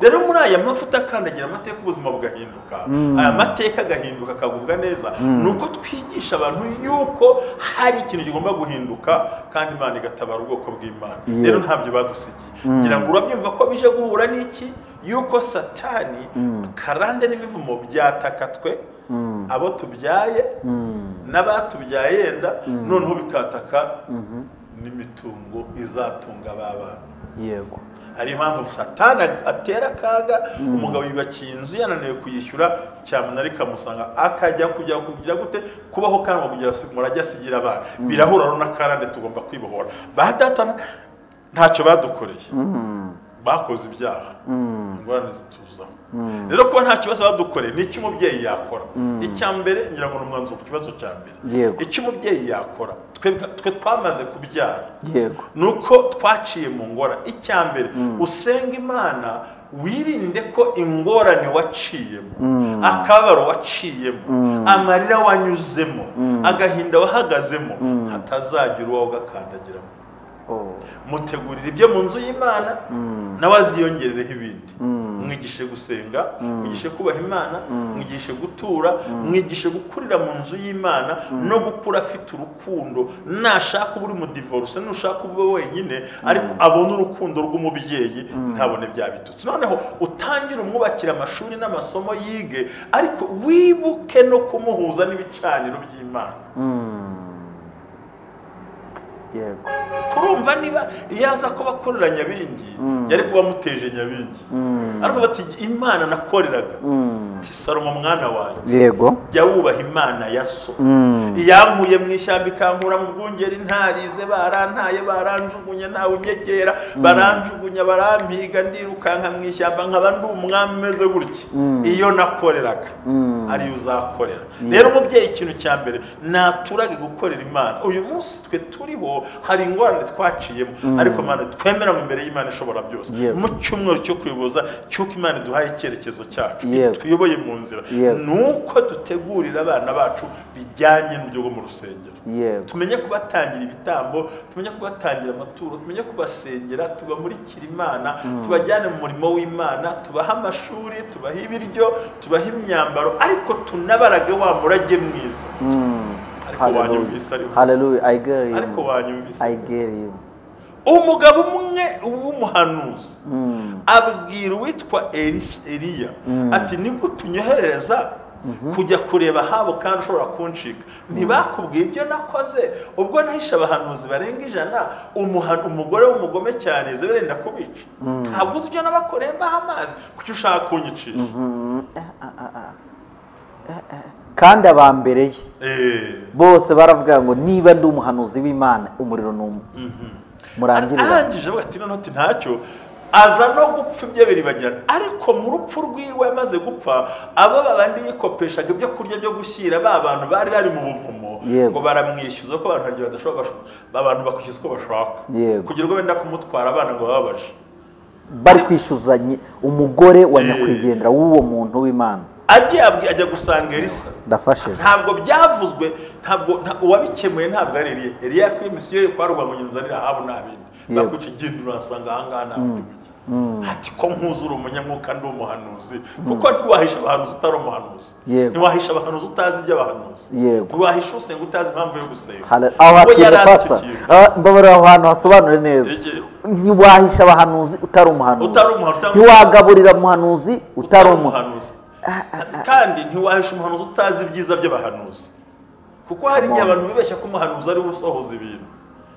Rero muri aya mavuta akandagira amateka, ubuzima bugahinduka, aya mateka agahinduka akagubwa neza, nuko twigisha abantu yuko hari ikintu kigomba guhinduka kandi Imana igatabara ubwoko bw'Imana. Rero ntabyo badusigiye. Ngira ngo urabyumva ko bije guhura n'iki, yuko Satani karande n'imivumo byatakatwe abo tubyaye n'abatubyaye yenda, noneho bikataka n'imitungo izatunga abana. Yego. Hari impamvu Satani atera akaga, umugabo yubakiye inzu yananiwe kuyishyura, cyamunara ikamusanga akajya kujya kugira gute kubaho kandi kugira murajya asigira abana. Birahura rero n'akarande, tugomba kwibohora. Ba data ntacyo badukoreye, bakoze ibyaha, ingorane zituzaho. Rero kuba nta kibazo badukoreye, ni icyo umubyeyi yakora. Icya mbere ngira ngo ni umwanzuro ku kibazo cya mbere. Icyo umubyeyi yakora, twe twamaze kubyara, nuko twaciye mu ngorane. Icya mbere, usenga Imana, wirinde ko ingorane waciyemo, akababaro waciyemo, amarira wanyuzemo, agahinda wahagazemo, hatazagira uwo ugakandagiramo. Mutegurira ibyo mu nzu y'Imana, nawe aziyongerereho ibindi. Mwigishe gusenga, mwigishe kubaha Imana, mwigishe gutura, mwigishe gukurira mu nzu y'Imana no gukura afite urukundo. Nashaka uba uri mu divorce, nushaka ube wenyine, ariko abone urukundo rw'umubyeyi, ntabone bya bitutsi. Noneho utangire umwubakira amashuri n'amasomo yige, ariko wibuke no kumuhuza n'ibicaniro by'Imana. Yego. Kurumva niba yaza kuba akorera Nyabingi yari kuba amuteje Nyabingi. Ariko bati Imana nakoreraga. Ati Salomo mwana wanjye. Yego. Jya wubaha Imana ya so. Iyankuye mu ishyamba ikankura mu bwungeri, ntarize barantaye baranjugunya ntawe unyegera, baranjugunya barampiga ndirukanka mu ishyamba nkaba ndi umwami umeze gutya. Iyo nakoreraga ariyo uzakorera. Rero umubyeyi ikintu cya mbere naturage gukorera Imana. Uyu munsi twe turiho hari ingorane twaciyemo, ariko Imana twemera mu imbere y'Imana ishobora byose. Mu cyumweru cyo kwiboza cy'uko Imana iduhaye icyerekezo cyacu, tuyoboye mu nzira, nuko dutegurira abana bacu bijyanye n'ibyo mu rusengero. Tumenye kubatangira ibitambo, tumenye kubatangira amaturo, tumenye kubasengera, tubamurikira Imana, tubajyane mu murimo w'Imana, tubaha amashuri, tubaha ibiryo, tubaha imyambaro, ariko tunabarage wa murage mwiza. Ariko Hallelujah, I get you. Ariko wanyumvise. I get you. Umugabo umwe w'umuhanuzi abwira uwitwa Eliya ati nigute unyohereza kujya kureba habo kandi ushobora kuncika? Ntibakubwiye ibyo nakoze ubwo nahishe abahanuzi barenga 100, umugore w'umugome cyane Yezebeli ndakubica. Ntabwo uzi ibyo nabakoreye mbaha amazi, kuki ushaka kunyicisha? Kandi abambere ye bose baravuga ngo niba ndi umuhanuzi w'Imana umuriro ni murangirira. Arangije avuga ati none ntacyo, aza no gupfa ibyo biribagirana. Ariko mu rupfu rwiwe amaze gupfa, abo babandi yikopeshaga ibyo kurya byo gushyira ba bantu bari bari mu buvumo ngo baramwishyuza ko abantu hagiye badashobora, abantu bakwishyuza ko bashaka kugira ngo benda kumutwara abana ngo bababaje. Bari kwishyuzanye umugore wa nyakwigendera w'uwo muntu w'Imana. Ajya gusanga Elisa. Ndafashije. Ntabwo byavuzwe, ntabwo uwabikemuye ntabwo ari Eliya. Eliya yakuye misiyo yo kwarwa ngo nyinzanira Ahabu n'abindi. Bakuca igenda urasanga ahangaha nta bundi. Ati ko nkuzura umunyamwuka ndi umuhanuzi, kuko ntiwahisha abahanuzi utari umuhanuzi. Ntiwahisha abahanuzi utazi iby'abahanuzi. Ntiwahisha usenga utazi impamvu yo gusenga. Aho hatinde pastor, mbabarira aho hantu hasobanure neza. Ntiwahisha abahanuzi utari umuhanuzi. Ntiwagaburira umuhanuzi utari umuhanuzi. Kandi ntiwahisha umuhanuzi utazi ibyiza by'abahanuzi. Kuko hari igihe abantu bibeshya ko umuhanuzi ari usohoza ibintu.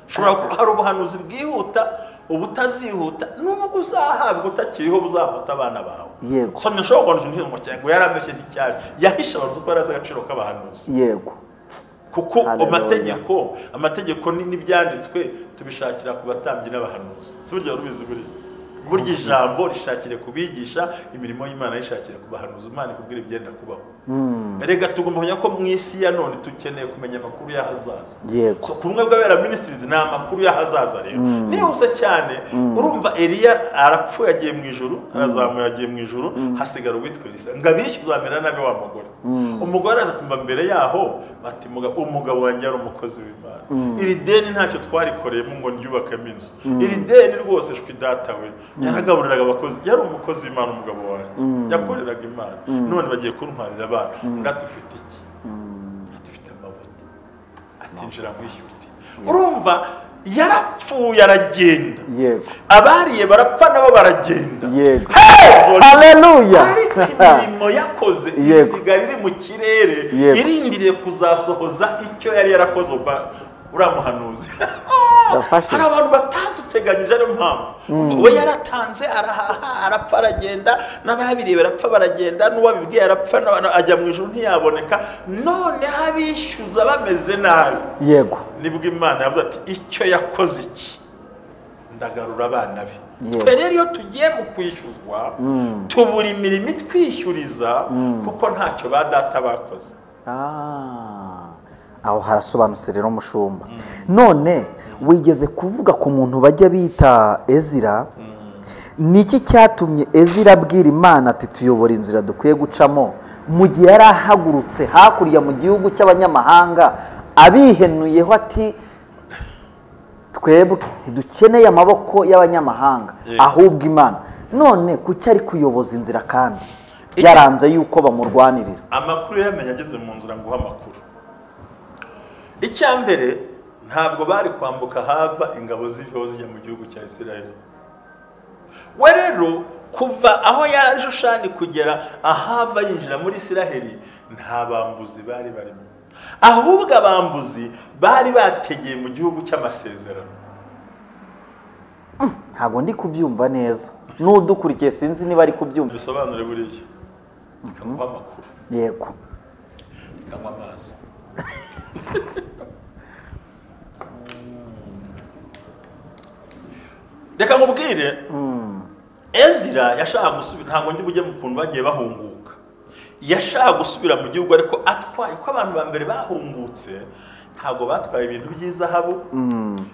Ushobora kuba hari ubuhanuzi bwihuta, ubutazihuta, n'ubwo uzahabwa utakiriho buzahuta abana bawe. Yego. So nshobora kugira ngo ngo yarambeshye nticyaje. Yahisha abantu ko yarazi agaciro k'abahanuzi. Yego. Kuko amategeko n'ibyanditswe tubishakira ku batambyi n'abahanuzi. Si burya rubizi buri. Burya ijambo rishakire kubigisha imirimo y'Imana, yishakire kubahanuza, Imana ikubwira ibyenda kubaho. Erega tugomba kumenya ko mu isi ya none tukeneye kumenya amakuru y'ahazaza. So kumwe bw'abera ministries ni amakuru y'ahazaza rero. Nihuse cyane urumva Eliya arapfuye agiye mu ijuru, arazamuye agiye mu ijuru, hasigara uwitwa Elisa. Ngo abishyuzamera nabe wa mugore. Umugore azatumba mbere yaho bati umugabo wanjye ari umukozi w'Imana. Iri deni ntacyo twarikoreyemo ngo ndyubakemo inzu. Iri deni rwose shwi data we yaragaburiraga abakozi, yari umukozi w'Imana umugabo wanjye, yakoreraga Imana, none bagiye kuntwarira abana. Ndatufite iki? Atufite amavuta. Atinjira mwishyurire. Urumva yarapfuye aragenda. Yego. Abariye barapfa nabo baragenda. Yego. Haleluya. Ariko imirimo yakoze isigara iri mu kirere, irindiriye kuzasohoza icyo yari yarakoze uriya muhanuzi. Hari abantu bataduteganyije, ariyo mpamvu we yaratanze arahaha arapfa aragenda, n'ababiriye barapfa baragenda, n'uwabibwiye arapfa ajya mu ijuru ntiyaboneka, none abishyuza bameze nabi. Yego. Nibwo Imana yavuze ati icyo yakoze iki ndagarura abana be. Twe rero iyo tugiye mu kwishyuzwa tubura imirimo itwishyuriza kuko ntacyo ba data bakoze. Aho harasobanutse rero mushumba. None wigeze kuvuga ku muntu bajya bita Ezira, niki cyatumye Ezira abwira Imana ati tuyobora inzira dukwiye gucamo, mu gihe yari ahagurutse hakurya mu gihugu cy'abanyamahanga abihenuyeho ati twebwe ntidukeneye amaboko y'abanyamahanga ahubwo Imana. None kuki ari kuyoboza inzira kandi yaranze yuko bamurwanirira? Amakuru yamenye ageze mu nzira nguha amakuru. Icya mbere ntabwo bari kwambuka hava ingabo ziveho zijya mu gihugu cya Isirayeli. We rero kuva aho yari Shushani kugera ahava yinjira muri Isirayeli nta bambuzi bari barimo. Ahubwo abambuzi bari bategeye mu gihugu cy'amasezerano. Ntabwo ndi kubyumva neza, n'udukurikiye sinzi niba ari kubyumva. Bisobanure buriya. Reka amakuru. Yego. Reka amazi. Reka nkubwire, Ezira yashaka gusubira, ntabwo ndi bujye mu kuntu bagiye bahunguka. Yashaka gusubira mu gihugu ariko atwaye ko abantu ba mbere bahungutse ntabwo batwaye ibintu by'izahabu,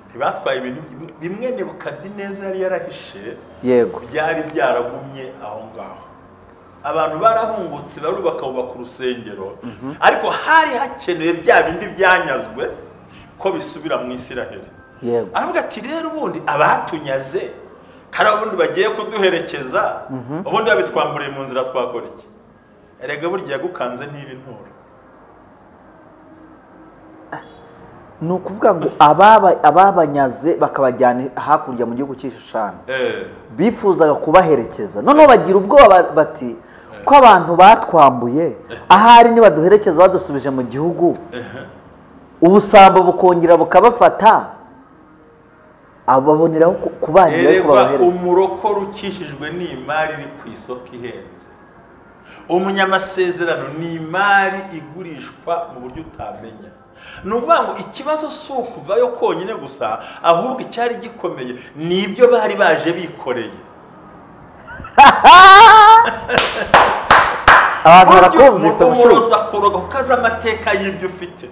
ntibatwaye ibintu bimwe Nebukadineza yari yarahishe. Yego. Byari byaragumye aho ngaho. Abantu barahungutse barubaka bubaka urusengero, ariko hari hakenewe bya bindi byanyazwe ko bisubira mu Isiraheli. Yego. Aravuga ati rero ubundi abatunyaze kandi ubundi bagiye kuduherekeza, ubundi babitwamburiye mu nzira twakora iki? Erega burya yagukanze ntiba inturo. Ni ukuvuga ngo ababanyaze bakabajyana hakurya mu gihugu cy'Ishushani bifuzaga kubaherekeza, noneho bagira ubwoba bati ko abantu batwambuye ahari nibaduherekeza badusubije mu gihugu ubusambo bukongera bukabafata, ababoneraho kubangira ariko babahereza. Umurokore ukishijwe n'imari iri ku isoko ihenze. Umunyamasezerano ni imari igurishwa mu buryo utamenya. Ni ukuvuga ngo ikibazo si ukuvayo konyine gusa, ahubwo icyari gikomeye ni ibyo bari baje bikoreye. Abantu barakumvise umuroza kuroga kuko azi amateka y'ibyo ufite.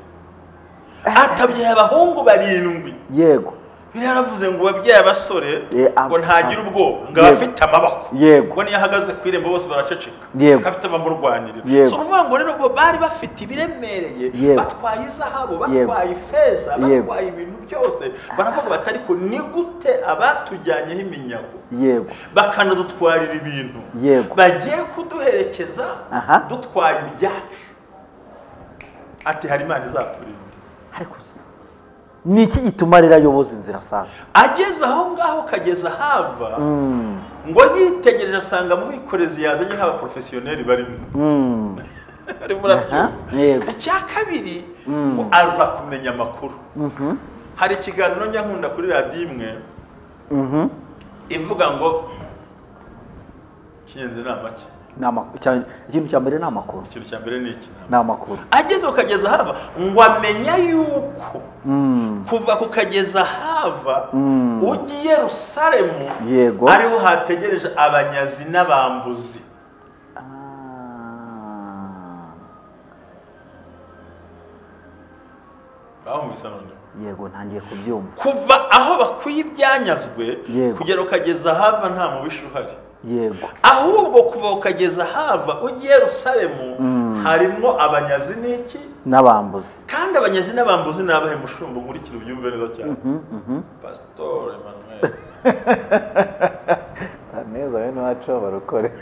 Atabyaye abahungu barindwi. Yego. Yaravuze ngo wabyaye abasore ngo ntagira ubwoba, ngo abafite amaboko. Yego. Ngo niyo ahagaze ku irembo bose baraceceka. Afite abamurwanirira. So uvuga ngo rero bo bari bafite ibiremereye, batwaye izahabu, batwaye ifeza, batwaye ibintu byose. Baravuga bati ariko ni gute abatujyanyeho iminyago? Yego. Bakanadutwarira ibintu. Yego. Bagiye kuduherekeza dutwaye ibyacu. Ati hari Imana izaturinda. Ariko ni iki gituma rero ayoboza inzira sasa? Ageze aho ngaho kageza hava ngo yitegereje asanga mu bikorezi yazanye nk'abaprofesiyoneri barimo. Icya kabiri ngo aza kumenya amakuru. Hari ikiganiro njya nkunda kuri radiyo imwe ivuga ngo kinyenze ni make. Ikintu cya mbere ni amakuru. Ikintu cya mbere ni iki? Ni amakuru. Ageze ukageza hava ngo amenya yuko kuva kukageza hava ugiye Yerusalemu ariho hategereje abanyazi n'abambuzi. Yego, ntangiye kubyumva. Kuva aho bakuye ibyanyazwe kugera ukageza hava nta mubisha uhari. Yego. Ahubwo kuva ukageza hava ugiye Yerusalemu harimo abanyazi n'iki? N'abambuzi. Kandi abanyazi n'abambuzi nabahe mushumba nkurikira ubyumve neza cyane. Pastor Emmanuel. Neza bene wacu barokore.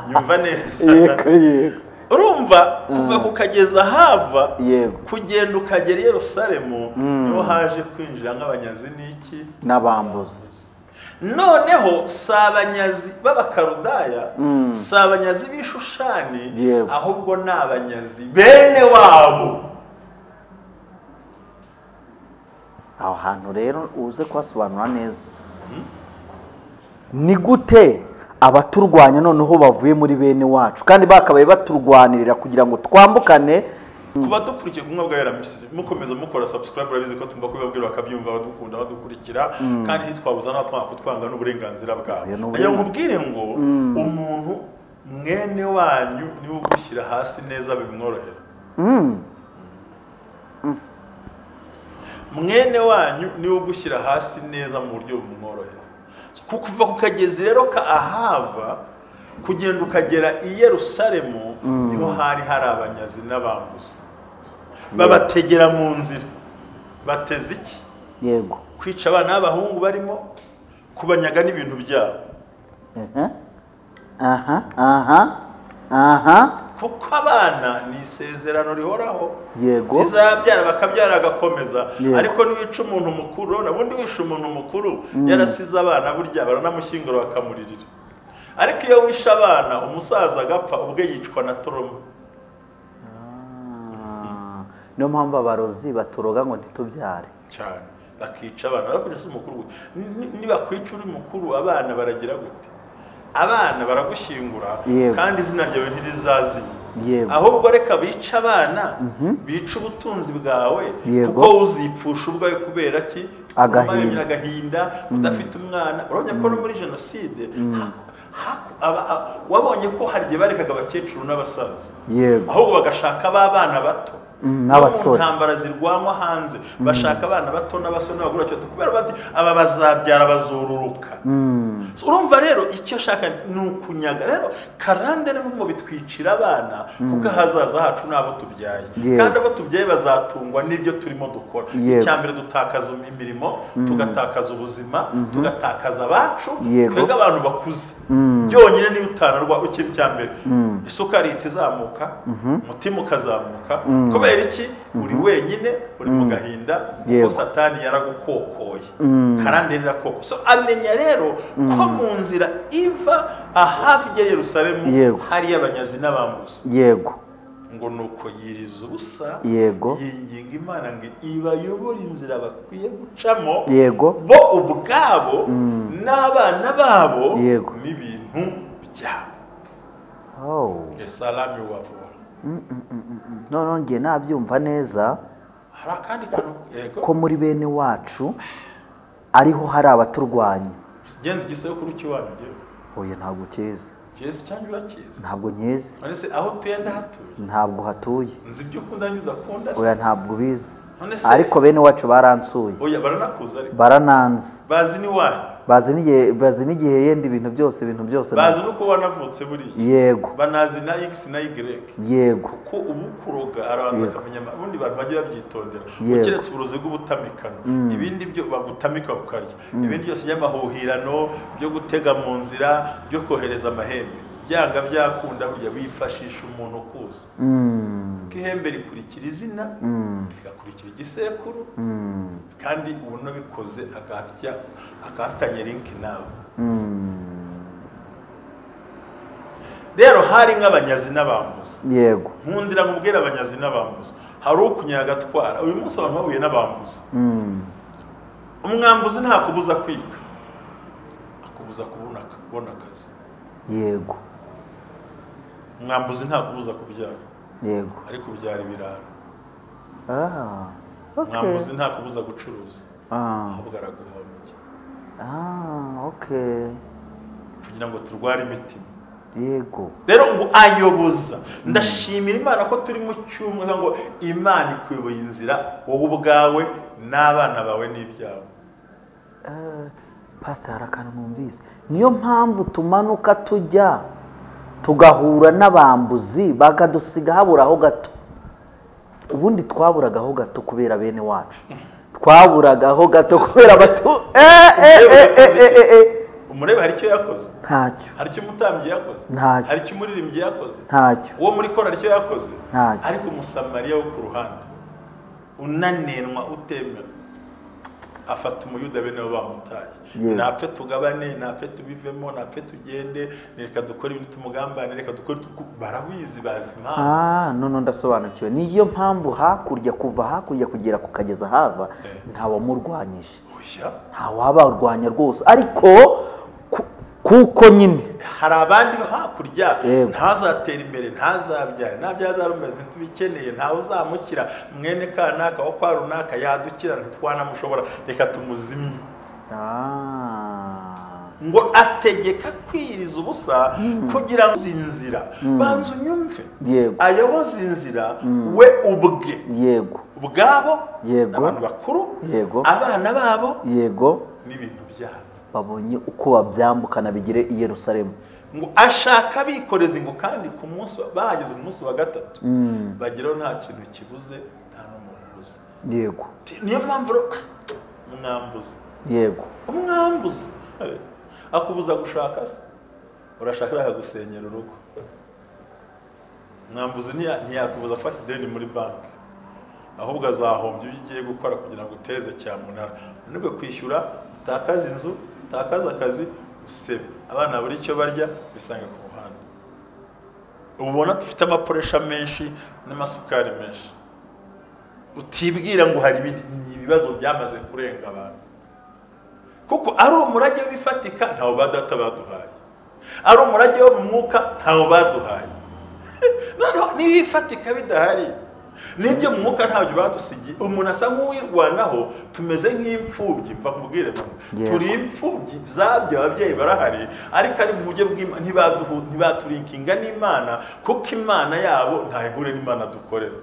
Nyumva neza. Yego yego. Urumva kuva kukageza hava yego kugenda ukagera Yerusalemu niho haje kwinjira nk'abanyazi n'iki? N'abambuzi. Noneho si abanyazi b'abakarudaya, si abanyazi b'Ishushani, ahubwo ni abanyazi bene wabo. Aho hantu rero uze kuhasobanura neza. Ni gute abaturwanya noneho bavuye muri bene wacu kandi bakabaye baturwanirira kugira ngo twambukane? Kuba dukurikiye kumwe bwa Misiri mukomeza mukora subscribe, urabizi ko tumba kubabwira bakabyumva, badukunda badukurikira, kandi ntitwabuza n'abatwanga kutwanga n'uburenganzira bwabo. Ayo nkubwire ngo umuntu mwene wanyu niwe ugushyira hasi neza bimworohera. Mwene wanyu niwe ugushyira hasi neza mu buryo bumworohera. Kuva kukageza rero ka ahava kugenda ukagera i Yerusalemu niho hari hari abanyazi n'abambuzi babategera mu nzira. Bateze iki? Yego. Kwica abana b'abahungu barimo kubanyaga n'ibintu byabo. Aha aha aha. Kuko abana ni isezerano rihoraho. Yego. Izabyara bakabyara agakomeza. Ariko niwica umuntu mukuru, nabundi wisha umuntu mukuru yarasize abana burya baranamushyingura bakamuririra. Ariko iyo wisha abana umusaza agapfa ubwe yicwa na trauma. Niyo mpamvu abarozi baturoga ngo ntitubyare cyane, bakica abana. Barakuca se umukuru, nibakwica uri mukuru abana baragira gute? Abana baragushyingura kandi izina ryawe ntirizazima. Ahubwo reka bica abana, bica ubutunzi bwawe, kuko uzipfusha ubwawe kubera ki? Agahinda, udafite umwana. Urabona ko no muri jenoside wabonye ko hari igihe barekaga abakecuru n'abasaza, ahubwo bagashaka abana bato n'abasore. Intambara zirwanwa hanze bashaka abana bato n'abasore n'abagore bato, kubera bati aba bazabyara bazururuka. Urumva rero icyo ashaka ni ukunyaga. Rero karande n'ubu bitwicira abana, kuko ahazaza hacu n'abo tubyaye, kandi abo tubyaye bazatungwa n'ibyo turimo dukora. Icya mbere dutakaza imirimo, tugatakaza ubuzima, tugatakaza abacu. Twebwe abantu bakuze byonyine niba utanarwa ukiri, icya mbere isukari ihita izamuka, umutima ukazamuka. Kubera iki? Uri wenyine, uri mu gahinda, kuko Satani yaragukokoye, karande irakoko. So amenya rero ko mu nzira iva ahafi ya Yerusalemu hari abanyazi n'abambuzi. Ngo nuko yiriza ubusa, yinginga Imana ngo ibayobore inzira bakwiye gucamo, bo ubwabo n'abana babo n'ibintu byabo. Salami wavura. None ngiye nabyumva neza. Hari akandi kantu ko muri bene wacu ariho hari abaturwanya. Genzi igisekuru cy'iwanyu ngewe. Oya ntabwo ukizi. Kizi cyangwa urakizi? Ntabwo nkizi. None se aho utuye ndahatuye? Ntabwo hatuye. Nzi ibyo ukunda n'ibyo udakunda se? Oya ntabwo ubizi. Ariko bene wacu baransuye. Oya baranakuza ariko. Barananze. Bazi n'iwanyu. Bazi n'igihe yenda ibintu byose. Bazi nuko wanavutse buriya. Yego. Banazi na X na Y. Yego. Kuko ubu kuroga arabanza akamenya ubundi bantu bagiye babyitondera. Ukiretse uburozi bw'ubutamikano, ibindi byo bagutamika bukarya. Ibindi byose by'amahuhirano, byo gutega mu nzira, byo kohereza amahembe. Byanga byakunda burya bifashisha umuntu kuza. Ihembe rikurikira izina, rigakurikira igisekuru, kandi ubu nabikoze akafitanye link nawe. Rero hari nk'abanyazi n'abambuzi. Yego. Nkundira nkubwira abanyazi n'abambuzi. Hari ukunyaga agatwara. Uyu munsi abantu bahuye n'abambuzi. Umwambuzi ntakubuza kwiga, akubuza kubona akazi. Yego. Umwambuzi ntakubuza kubyara. Yego. Ariko byara ibirara. Umwambuzi ntakubuza gucuruza. Ahubwo araguhombya. Kugira ngo turware imitima. Yego. Rero ngo ayoboza. Ndashimira Imana ko turi mu cyumweru ngo Imana ikuyoboye inzira wowe ubwawe n'abana bawe n'ibyawe. Pastor hari akantu numvise. Niyo mpamvu tumanuka tujya tugahura n'abambuzi bakadusiga haburaho gato. Ubundi twaburagaho gato kubera bene wacu. Twaburagaho gato kubera batu. Umurebe hari icyo yakoze? Ntacyo. Hari icyo umutambyi yakoze? Ntacyo. Hari icyo umuririmbyi yakoze? Ntacyo. Uwo muri kora hari icyo yakoze? Ntacyo. Ariko umusamariya wo ku ruhande unanenwa utemera afata umuyuda bene bo bamutaye. Napfe tugabane, napfe tubivemo, napfe tugende, reka dukore ibintu tumugambane, reka dukore barabizi bazi impamvu. None ndasobanukiwe. Niyo mpamvu hakurya kuva hakurya kugera kukageza hava nta wamurwanyije. Nta wabarwanya rwose, ariko kuko nyine hari abandi hakurya ntazatera imbere, ntazabyara, ntabyazarumeze, ntitubikeneye, ntawe uzamukira mwene kanaka wa kwa runaka yadukira ntitwanamushobora, reka tumuzimye. Ngo ategeka kwiriza ubusa kugira ngo inzira banza unyumve. Ayoboza inzira we ubwe. Yego. Ubwabo. Yego. Abantu bakuru. Yego. Abana babo. Yego. N'ibintu byabo. Babonye uko babyambukana bigere i Yerusalemu. Ngo ashaka bikoreza ngo kandi ku munsi bahageze umunsi wa gatatu bageraho nta kintu kibuze, nta n'umuntu ubuze. Yego. Niyo mpamvu umwambuzi. Yego. Umwambuzi akubuza gushaka se, urashaka akagusenyera urugo. Umwambuzi ntiyakubuza afata ideni muri banki, ahubwo azahombya ibyo ugiye gukora kugira ngo utereze cyamunara, unanirwe kwishyura, utakaze inzu, utakaze akazi, usebe abana buri icyo barya bisanga ku muhanda. Ubu ubona dufite amapuresha menshi n'amasukari menshi. Utibwira ngo hari ibibazo byamaze kurenga abantu. Kuko ari umurage w'ifatika ntawo ba data baduhaye. Ari umurage wo mu mwuka ntawo baduhaye. Noneho n'ibifatika bidahari, n'ibyo mu mwuka ntabyo badusigiye, umuntu asa nk'uwirwanaho, tumeze nk'imfubyi. Mva kubwire mama, turi imfubyi zabyo, ababyeyi barahari ariko ari mu buryo bw'Imana, ntibaturinkinga n'Imana, kuko Imana yabo ntayihure n'Imana dukorera.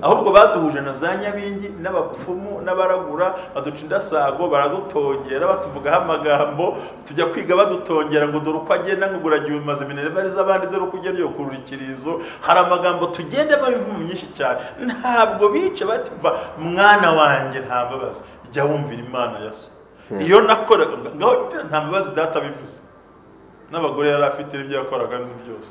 Ahubwo baduhuje na za nyabingi n'abapfumu n'abaragura, baduca indasago, baradutongera, batuvugaho amagambo, tujya kwiga badutongera ngo dore uko agenda, ngo uragiye umaze minervari z'abandi, dore uko ugenda ukurura ikirizo. Hari amagambo tugendamo imivumo myinshi cyane. Ntabwo bice batumva mwana wanjye nta mbabazi, jya wumvira Imana ya so. Iyo nakoraga ngaho nta mbabazi data bivuze, n'abagore yari afite ibyo yakoraga nzi byose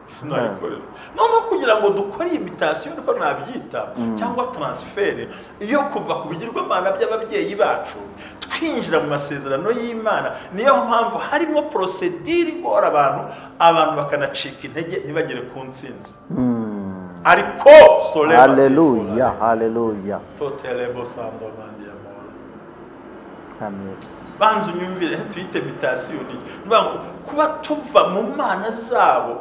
sinabikorera. Noneho kugira ngo dukore imitation niko nabyita, cyangwa transfert iyo kuva ku bigirwamana by'ababyeyi bacu twinjira mu masezerano y'Imana. Niyo mpamvu harimo procedure igora abantu bakanacika intege ntibagere ku ntsinzi. Ariko solema, haleluya, haleluya, totelebo sando mandi ya mora. Banza unyumvire tuyite imitation ni kuba tuva mu mana zabo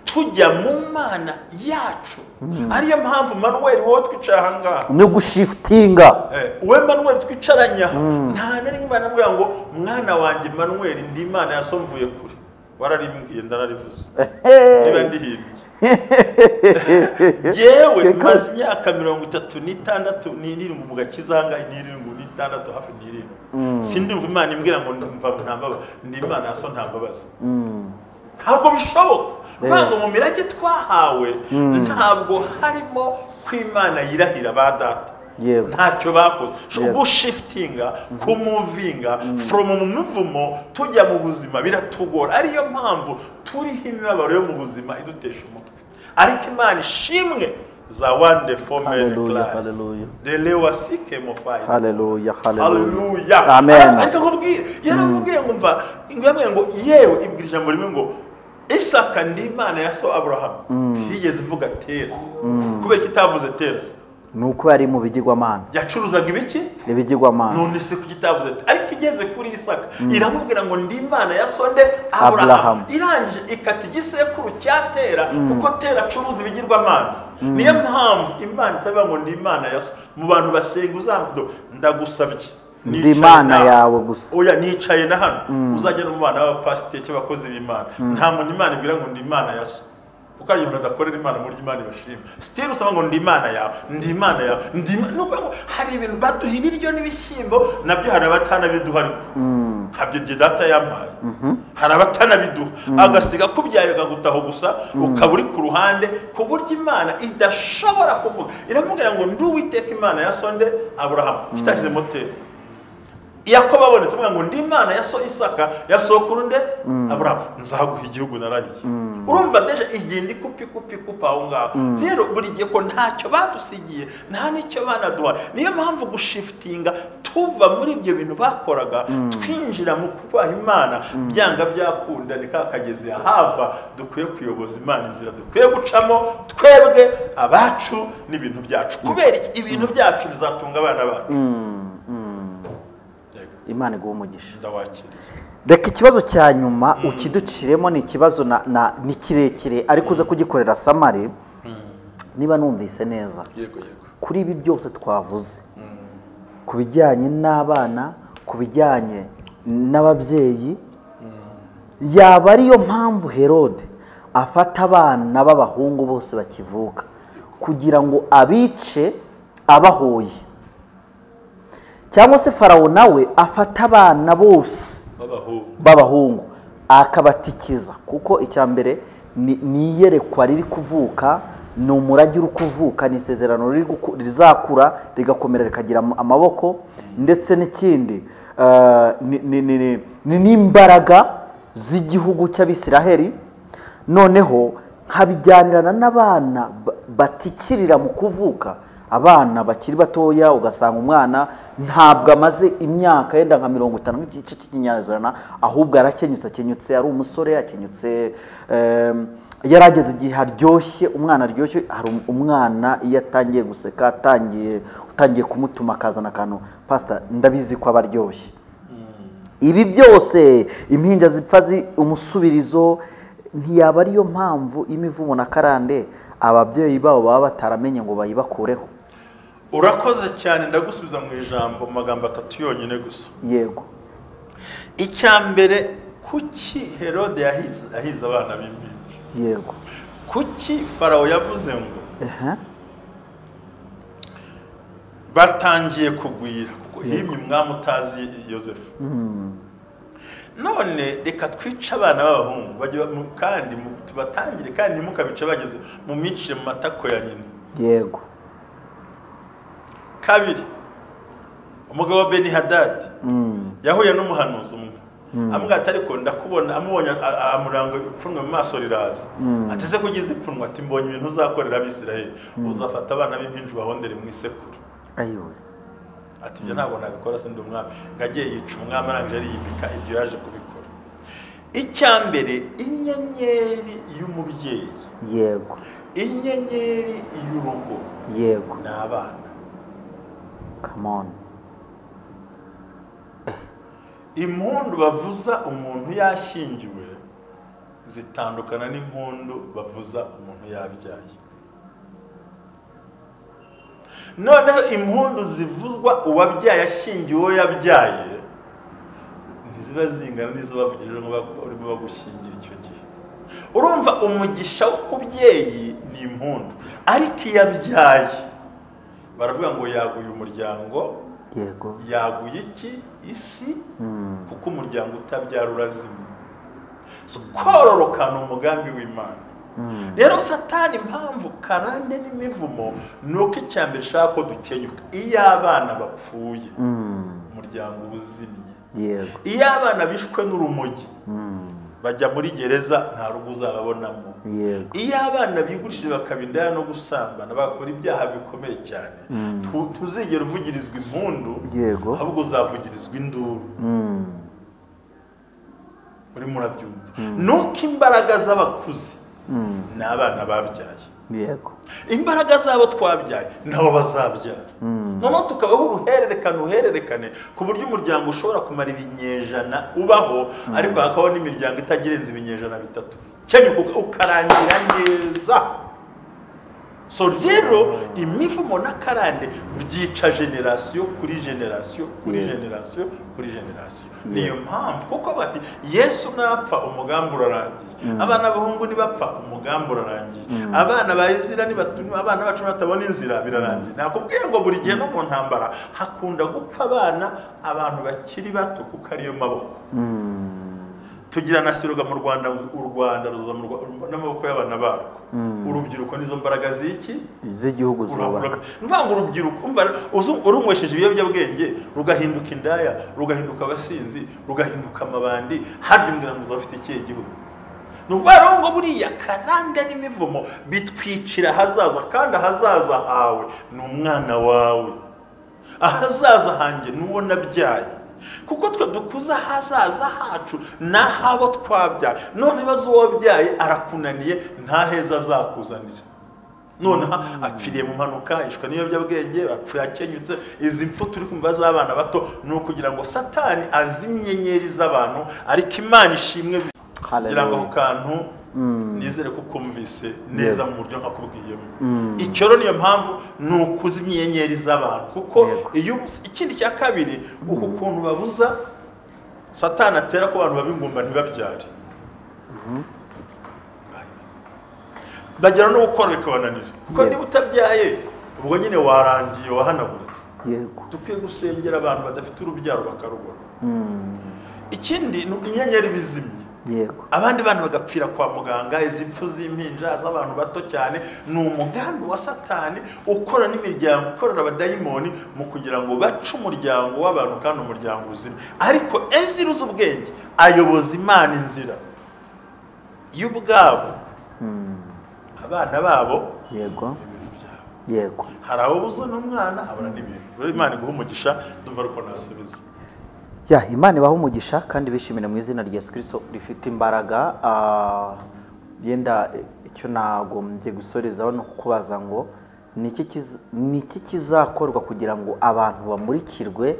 tujya mu mana yacu. Ariyo mpamvu Manuel wowe twicara aha ngaha no gushiftinga. Wowe Manuel twicaranye aha, nta nari ngwana mbwira ngo mwana wanjye Manuel ndi Imana yasomvuye kure, wararimbwiye ndararivuze niba ndihimbye. Jewe maze imyaka 36 n'irindwi mu gakizanga, n'irindwi n'itandatu hafi n'irindwi, sindumva Imana imbwira ngo ndumva nta mbabazi, ndi Imana yaso nta mbabazi. Ntabwo bishoboka. Ntabwo mu mirage twahawe ntabwo harimo ko Imana yirahira ba data. Ntacyo bakoze. Gushiftinga, kumuvinga from mu muvumo tujya mu buzima biratugora. Ariyo mpamvu turiho imibabaro yo mu buzima idutesha umutwe. Ariko Imana ishimwe za wonderful Hallelujah, hallelujah. Dele wasike mofai. Hallelujah, hallelujah. Amen. Ariko nkubwire, yaramubwiye ngo mva, ngo ngo yewe ibwira ijambo rimwe ngo Isaka ndi Imana ya so Abraham. Ntiyigeze ivuga Tera. Kubera kitavuze Tera? Nuko yari mu bigirwamana. Yacuruzaga ibiki? Ibigirwamana. None se kugitavuze ati ariko igeze kuri Isaka iramubwira ngo ndi Imana ya sonde Abraham. Irangije ikata igisekuru cya Tera, kuko Tera acuruza ibigirwamana. Niyo mpamvu Imana itavuga ngo ndi Imana ya so. Mu bantu basenga uzambudo ndagusabye ndi Imana yawe gusa. Oya nicaye na hano uzajya no mu bana b'abapasiteri cy'abakozi b'Imana. Nta muntu Imana ibwira ngo ndi Imana ya so. Kuko ari umuntu adakorera Imana muri Imana ibashima. Still usaba ngo ndi Imana yawe, ndi Imana yawe, ndi nuko hari ibintu baduha ibiryo n'ibishyimbo nabyo hari abatanabiduha ariko. Habyo gihe data yampaye. Hari abatanabiduha agasiga kubyaye akagutaho gusa ukaba uri ku ruhande ku buryo Imana idashobora kuvuga. Iramubwira ngo ndi Uwiteka Imana ya sonde Abraham. Kitashyize moteri. Yakobo abonetse avuga ngo ndi Imana ya so Isaka ya sokuru nde Abraham, nzaguha igihugu narahiye. Urumva deje igenda ikupi kupi kupa aho ngaho. Rero buri gihe ko ntacyo badusigiye nta nicyo banaduha. Niyo mpamvu gushiftinga tuva muri ibyo bintu bakoraga twinjira mu kubaha Imana byanga byakunda ni kakageze ahava. Dukwiye kuyoboza Imana inzira dukwiye gucamo twebwe abacu n'ibintu byacu, kubera ibintu byacu bizatunga abana bacu. Imana iguhe umugisha. Ndawakiriye. Reka ikibazo cya nyuma ukiduciremo, ni ikibazo ni kirekire ariko uza kugikorera samari niba numvise neza. Yego yego. Kuri ibi byose twavuze ku bijyanye n'abana, ku bijyanye n'ababyeyi, yaba ariyo mpamvu Herode afata abana b'abahungu bose bakivuka kugira ngo abice abahoye, cyangwa se Farawo nawe afata abana bose b'abahungu akabatikiza, kuko icya mbere ni iyerekwa riri kuvuka, ni umurage uri kuvuka, ni isezerano rizakura rigakomera rikagira amaboko, ndetse n'ikindi ni n'imbaraga z'igihugu cy'Abisiraheli. Noneho nkabijyanirana n'abana batikirira mu kuvuka, abana bakiri batoya, ugasanga umwana ntabwo amaze imyaka yenda nka 50 nk'igice cy'ikinyazana, ahubwo arakenyutse, akenyutse ari umusore, akenyutse Yarageze igihe haryoshye, umwana aryoshye. Hari umwana iyo atangiye guseka, utangiye kumutuma akazana akantu, pastor ndabizi ko abaryoshye. Ibi byose impinja zipfa umusubirizo, ntiyaba ariyo mpamvu imivumo na karande ababyeyi babo baba bataramenye ngo bayibakureho? Urakoze cyane, ndagusubiza mu ijambo mu magambo atatu yonyine gusa. Yego. Icya mbere, kuki Herode yahize abana b'impinja? Yego. Kuki Farawo yavuze ngo batangiye kugwira, kuko himye umwami utazi Yosefu. None reka twice abana b'abahungu kandi tubatangire, kandi ntimukabice bageze mu micire mu matako ya nyina. Yego. Kabiri, umugabo wa Beni Hadadi yahuye n'umuhanuzi umwe, amubwira ati ariko ndakubona, amubonye amuranga ipfunwe mu maso riraza, ateze kugize ipfunwe, ati mbonye ibintu uzakorera Abisirayeli, uzafata abana b'impinja ubahondere mu isekuru. Ayiwe. Ati ibyo ntabwo nabikora, sindi umwami. Ngagiye yica umwami, arangije ariyimika, ibyo yaje kubikora. Icya mbere, inyenyeri y'umubyeyi. Yego. Inyenyeri y'urugo. Yego. Ni abana. Come on. Impundu bavuza umuntu yashyingiwe zitandukana n'impundu bavuza umuntu yabyaye. Noneho impundu zivuzwa uwabyaye ashyingiwe uwo yabyaye ntiziba zingana n'izo bavugije ngo urimo bagushyingira icyo gihe. Urumva umugisha w'umubyeyi ni impundu, ariko iyo abyaye baravuga ngo yaguye umuryango. Yego. Yaguye iki? Isi. Kuko umuryango utabyara urazima. So kororoka ni umugambi w'Imana. Rero Satani impamvu karande n'imivumo ni uko icya mbere ishaka ko dukenyuka. Iyo abana bapfuye umuryango uba uzimye. Yego. Iyo abana bishwe n'urumogi bajya muri gereza, nta rugo uzababonamo. Yego. Iyo abana bigurishije bakaba indaya no gusambana, bakora ibyaha bikomeye cyane, tuzigera uvugirizwa impundu. Yego. Ahubwo uzavugirizwa induru. Urimo urabyumva? Nuko imbaraga z'abakuze ni abana babyaye. Yego. Imbaraga zabo twabyaye nabo bazabyara. Noneho tukabaho uruhererekane ku buryo umuryango ushobora kumara ibinyejana ubaho, ariko hakabaho n'imiryango itagirenze ibinyejana 3. Kenyuka ukarangira neza. So rero imivumo n'akarande byica generasiyo kuri generasiyo kuri generasiyo kuri generasiyo. Niyo mpamvu kuko bati Yesu napfa umugambi urarangiye, abana b'abahungu nibapfa umugambi urarangiye, abana ba Ezira nibatuma abana bacu batabona inzira birarangiye. Nakubwiye ngo buri gihe no mu ntambara hakunda gupfa abana, abantu bakiri bato, kuko ariyo maboko. Tugira na siroga mu Rwanda, u Rwanda ruza n'amaboko y'abana barwo. Urubyiruko nizo mbaraga z'iki z'igihugu zubaka. Mvanga urubyiruko, umva urunywesheje ibiyobyabwenge rugahinduka indaya, rugahinduka abasinzi, rugahinduka amabandi, harya umbwira ngo uzafite ikihe gihugu? Nuvuga ngo buriya karande n'imivumo bitwicira ahazaza, kandi ahazaza hawe ni umwana wawe, ahazaza hanjye n'uwo nabyaye. Kuko twe dukuza ahazaza hacu n'ahabo twabyaye. None ibibazo uwabyaye arakunaniye, nta heza azakuzanira. Noneho apfiriye mu mpanuka, yishwe n'ibiyobyabwenge, apfuye akenyutse. Izi mpfu turi kumva z'abana bato ni ukugira ngo Satani azimye inyenyeri z'abantu, ariko Imana ishimwe kugira ngo ako kantu nizere ko kumvise neza mu buryo nkakubwiyemo. Icyo rero niyo mpamvu ni ukuzimya inyenyeri z'abantu, kuko iyo ikindi cya kabiri uku kuntu babuza Satani atera ko abantu babingumba ntibabyare, bagera no gukora bikabananira, kuko niba utabyaye ubwo nyine warangiye, wahanaguritse. Yego. Dukwiye gusengera abantu badafite urubyaro bakarubona. Ikindi ni inyenyeri bizimye. Yego. Abandi bantu bagapfira kwa muganga, izi mpfu z'impinja z'abantu bato cyane, ni umugambi wa Satani ukora n'imiryango, ukorera abadayimoni mu kugira ngo bace umuryango w'abantu kandi umuryango uzima. Ariko Ezira uzi ubwenge ayoboza Imana inzira y'ubwabo, abana babo. Yego. Yego. Hari abo buzo n'umwana abona n'ibintu. Imana iguha umugisha, ndumva ariko nasubiza. Ya, Imana ibaha umugisha kandi bishimire mu izina rya Yesu Kristo rifite imbaraga. Yenda icyo nagombye gusorezaho no kukubaza ngo ni iki kizakorwa kugira ngo abantu bamurikirwe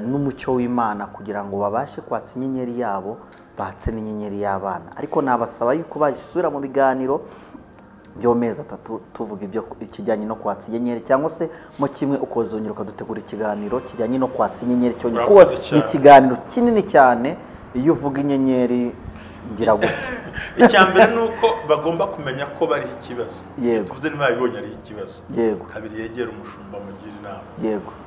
n'umucyo w'Imana, kugira ngo babashe kwatsa inyenyeri yabo, batse n'inyenyeri y'abana. Ariko nabasaba yuko basubira mu biganiro by'amezi 3 tuvuga ibyo ikijyanye no kwatsa inyenyeri, cyangwa se mo kimwe ukozongera ukadutegura ikiganiro kijyanye no kwatsa inyenyeri cyonyine, kuko ni ikiganiro kinini cyane. Iyo uvuga inyenyeri ngira gutya. Icya mbere ni uko bagomba kumenya ko bari ikibazo. Tuvuze niba babibonye ari ikibazo. Kabiri, yegera umushumba mugira inama.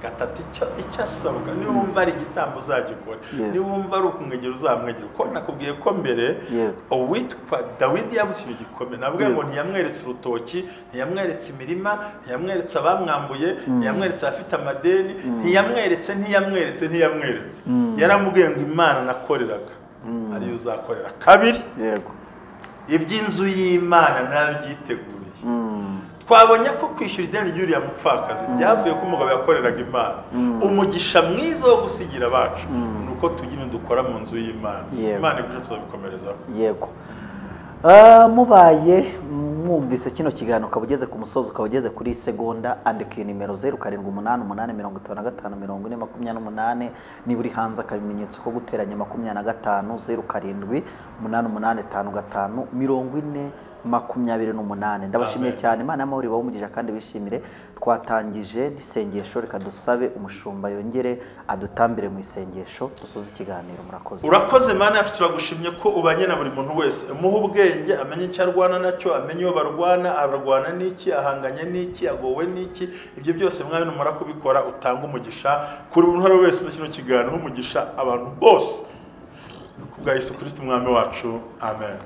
Gatatu, icyo asabwa, niba wumva ari igitambo uzagikora, niba wumva ari ukumwegera uzamwegera. Kuko nakubwiye ko mbere uwitwa Dawidi yavuze ikintu gikomeye, nabwo ngo ntiyamweretse urutoki, ntiyamweretse imirima, ntiyamweretse abamwambuye, ntiyamweretse abafite amadeni, ntiyamweretse. Yaramubwiye ngo Imana nakoreraga ariyo uzakorera. Kabiri, iby'inzu y'Imana nabyiteguriye. Twabonye ko kwishyura ideni ry'uriya mupfakazi byavuye ko umugabo yakoreraga Imana. Umugisha mwiza wo gusigira abacu ni uko tugira dukora mu nzu y'Imana. Imana igusha tuzabikomerezaho. Yego. Mubaye mwumvise kino kiganiro ukaba ugeze ku musozo, ukaba ugeze kuri segonda, andika iyi nimero 0788 55 40 28. Niba uri hanze akabimenyetso ko guteranya 25 07 88 55 40 28. Ndabashimiye cyane. Imana y'amahoro ibahe umugisha kandi bishimire. Twatangije n'isengesho, reka dusabe umushumba yongere adutambire mu isengesho dusoze ikiganiro. Murakoze. Urakoze Mana yacu, turagushimye ko ubanye na buri muntu wese, umuhe ubwenge, amenye icyo arwana nacyo, amenye iyo barwana, ararwana n'iki, ahanganye n'iki, agowe n'iki. Ibyo byose Mwami numara kubikora utanga umugisha kuri buri muntu wese muri kino kiganiro, umugisha abantu bose ku bwa Yesu Kristo Umwami wacu. Amen.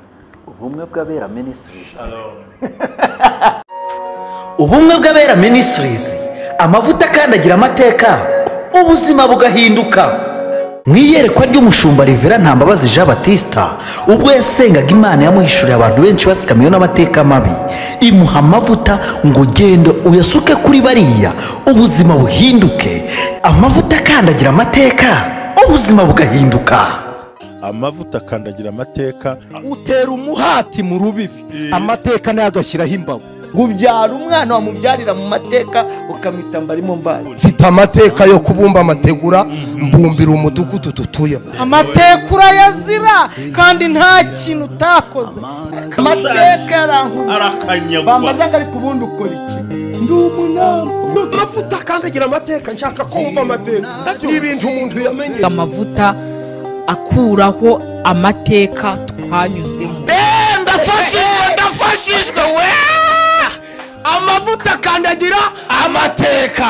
Ubumwe bw'Abera Ministries. Ubumwe bw'Abera Ministries, amavuta akandagira amateka, ubuzima bugahinduka. Mu iyerekwa ry'umushumba Rivera Ntambabazi Jean Baptista, ubwo yasengaga Imana yamuhishuriye abantu benshi batsikamiwe n'amateka mabi, imuha amavuta ngo ugende uyasuke kuri bariya, ubuzima buhinduke. Amavuta akandagira amateka, ubuzima bugahinduka. Amavuta akandagira amateka, utera umuhati mu rubibi, amateka nayo agashyiraho imbago. Ubyara umwana wamubyarira mu mateka ukamwita mbarimo mbaye. Mfite amateka yo kubumba amategura, mbumbira umudugudu dutuyemo. Amateka urayazira kandi nta kintu utakoze. Amateka yarankubise, bambaza ngo ariko ubundi ukora iki? Ndi umunama. Amavuta akandagira amateka, nshaka kumva amateka n'ibintu umuntu yamenye. Amavuta akuraho amateka twanyuzemo. Ndafashijwe we! Amavuta akandagira amateka.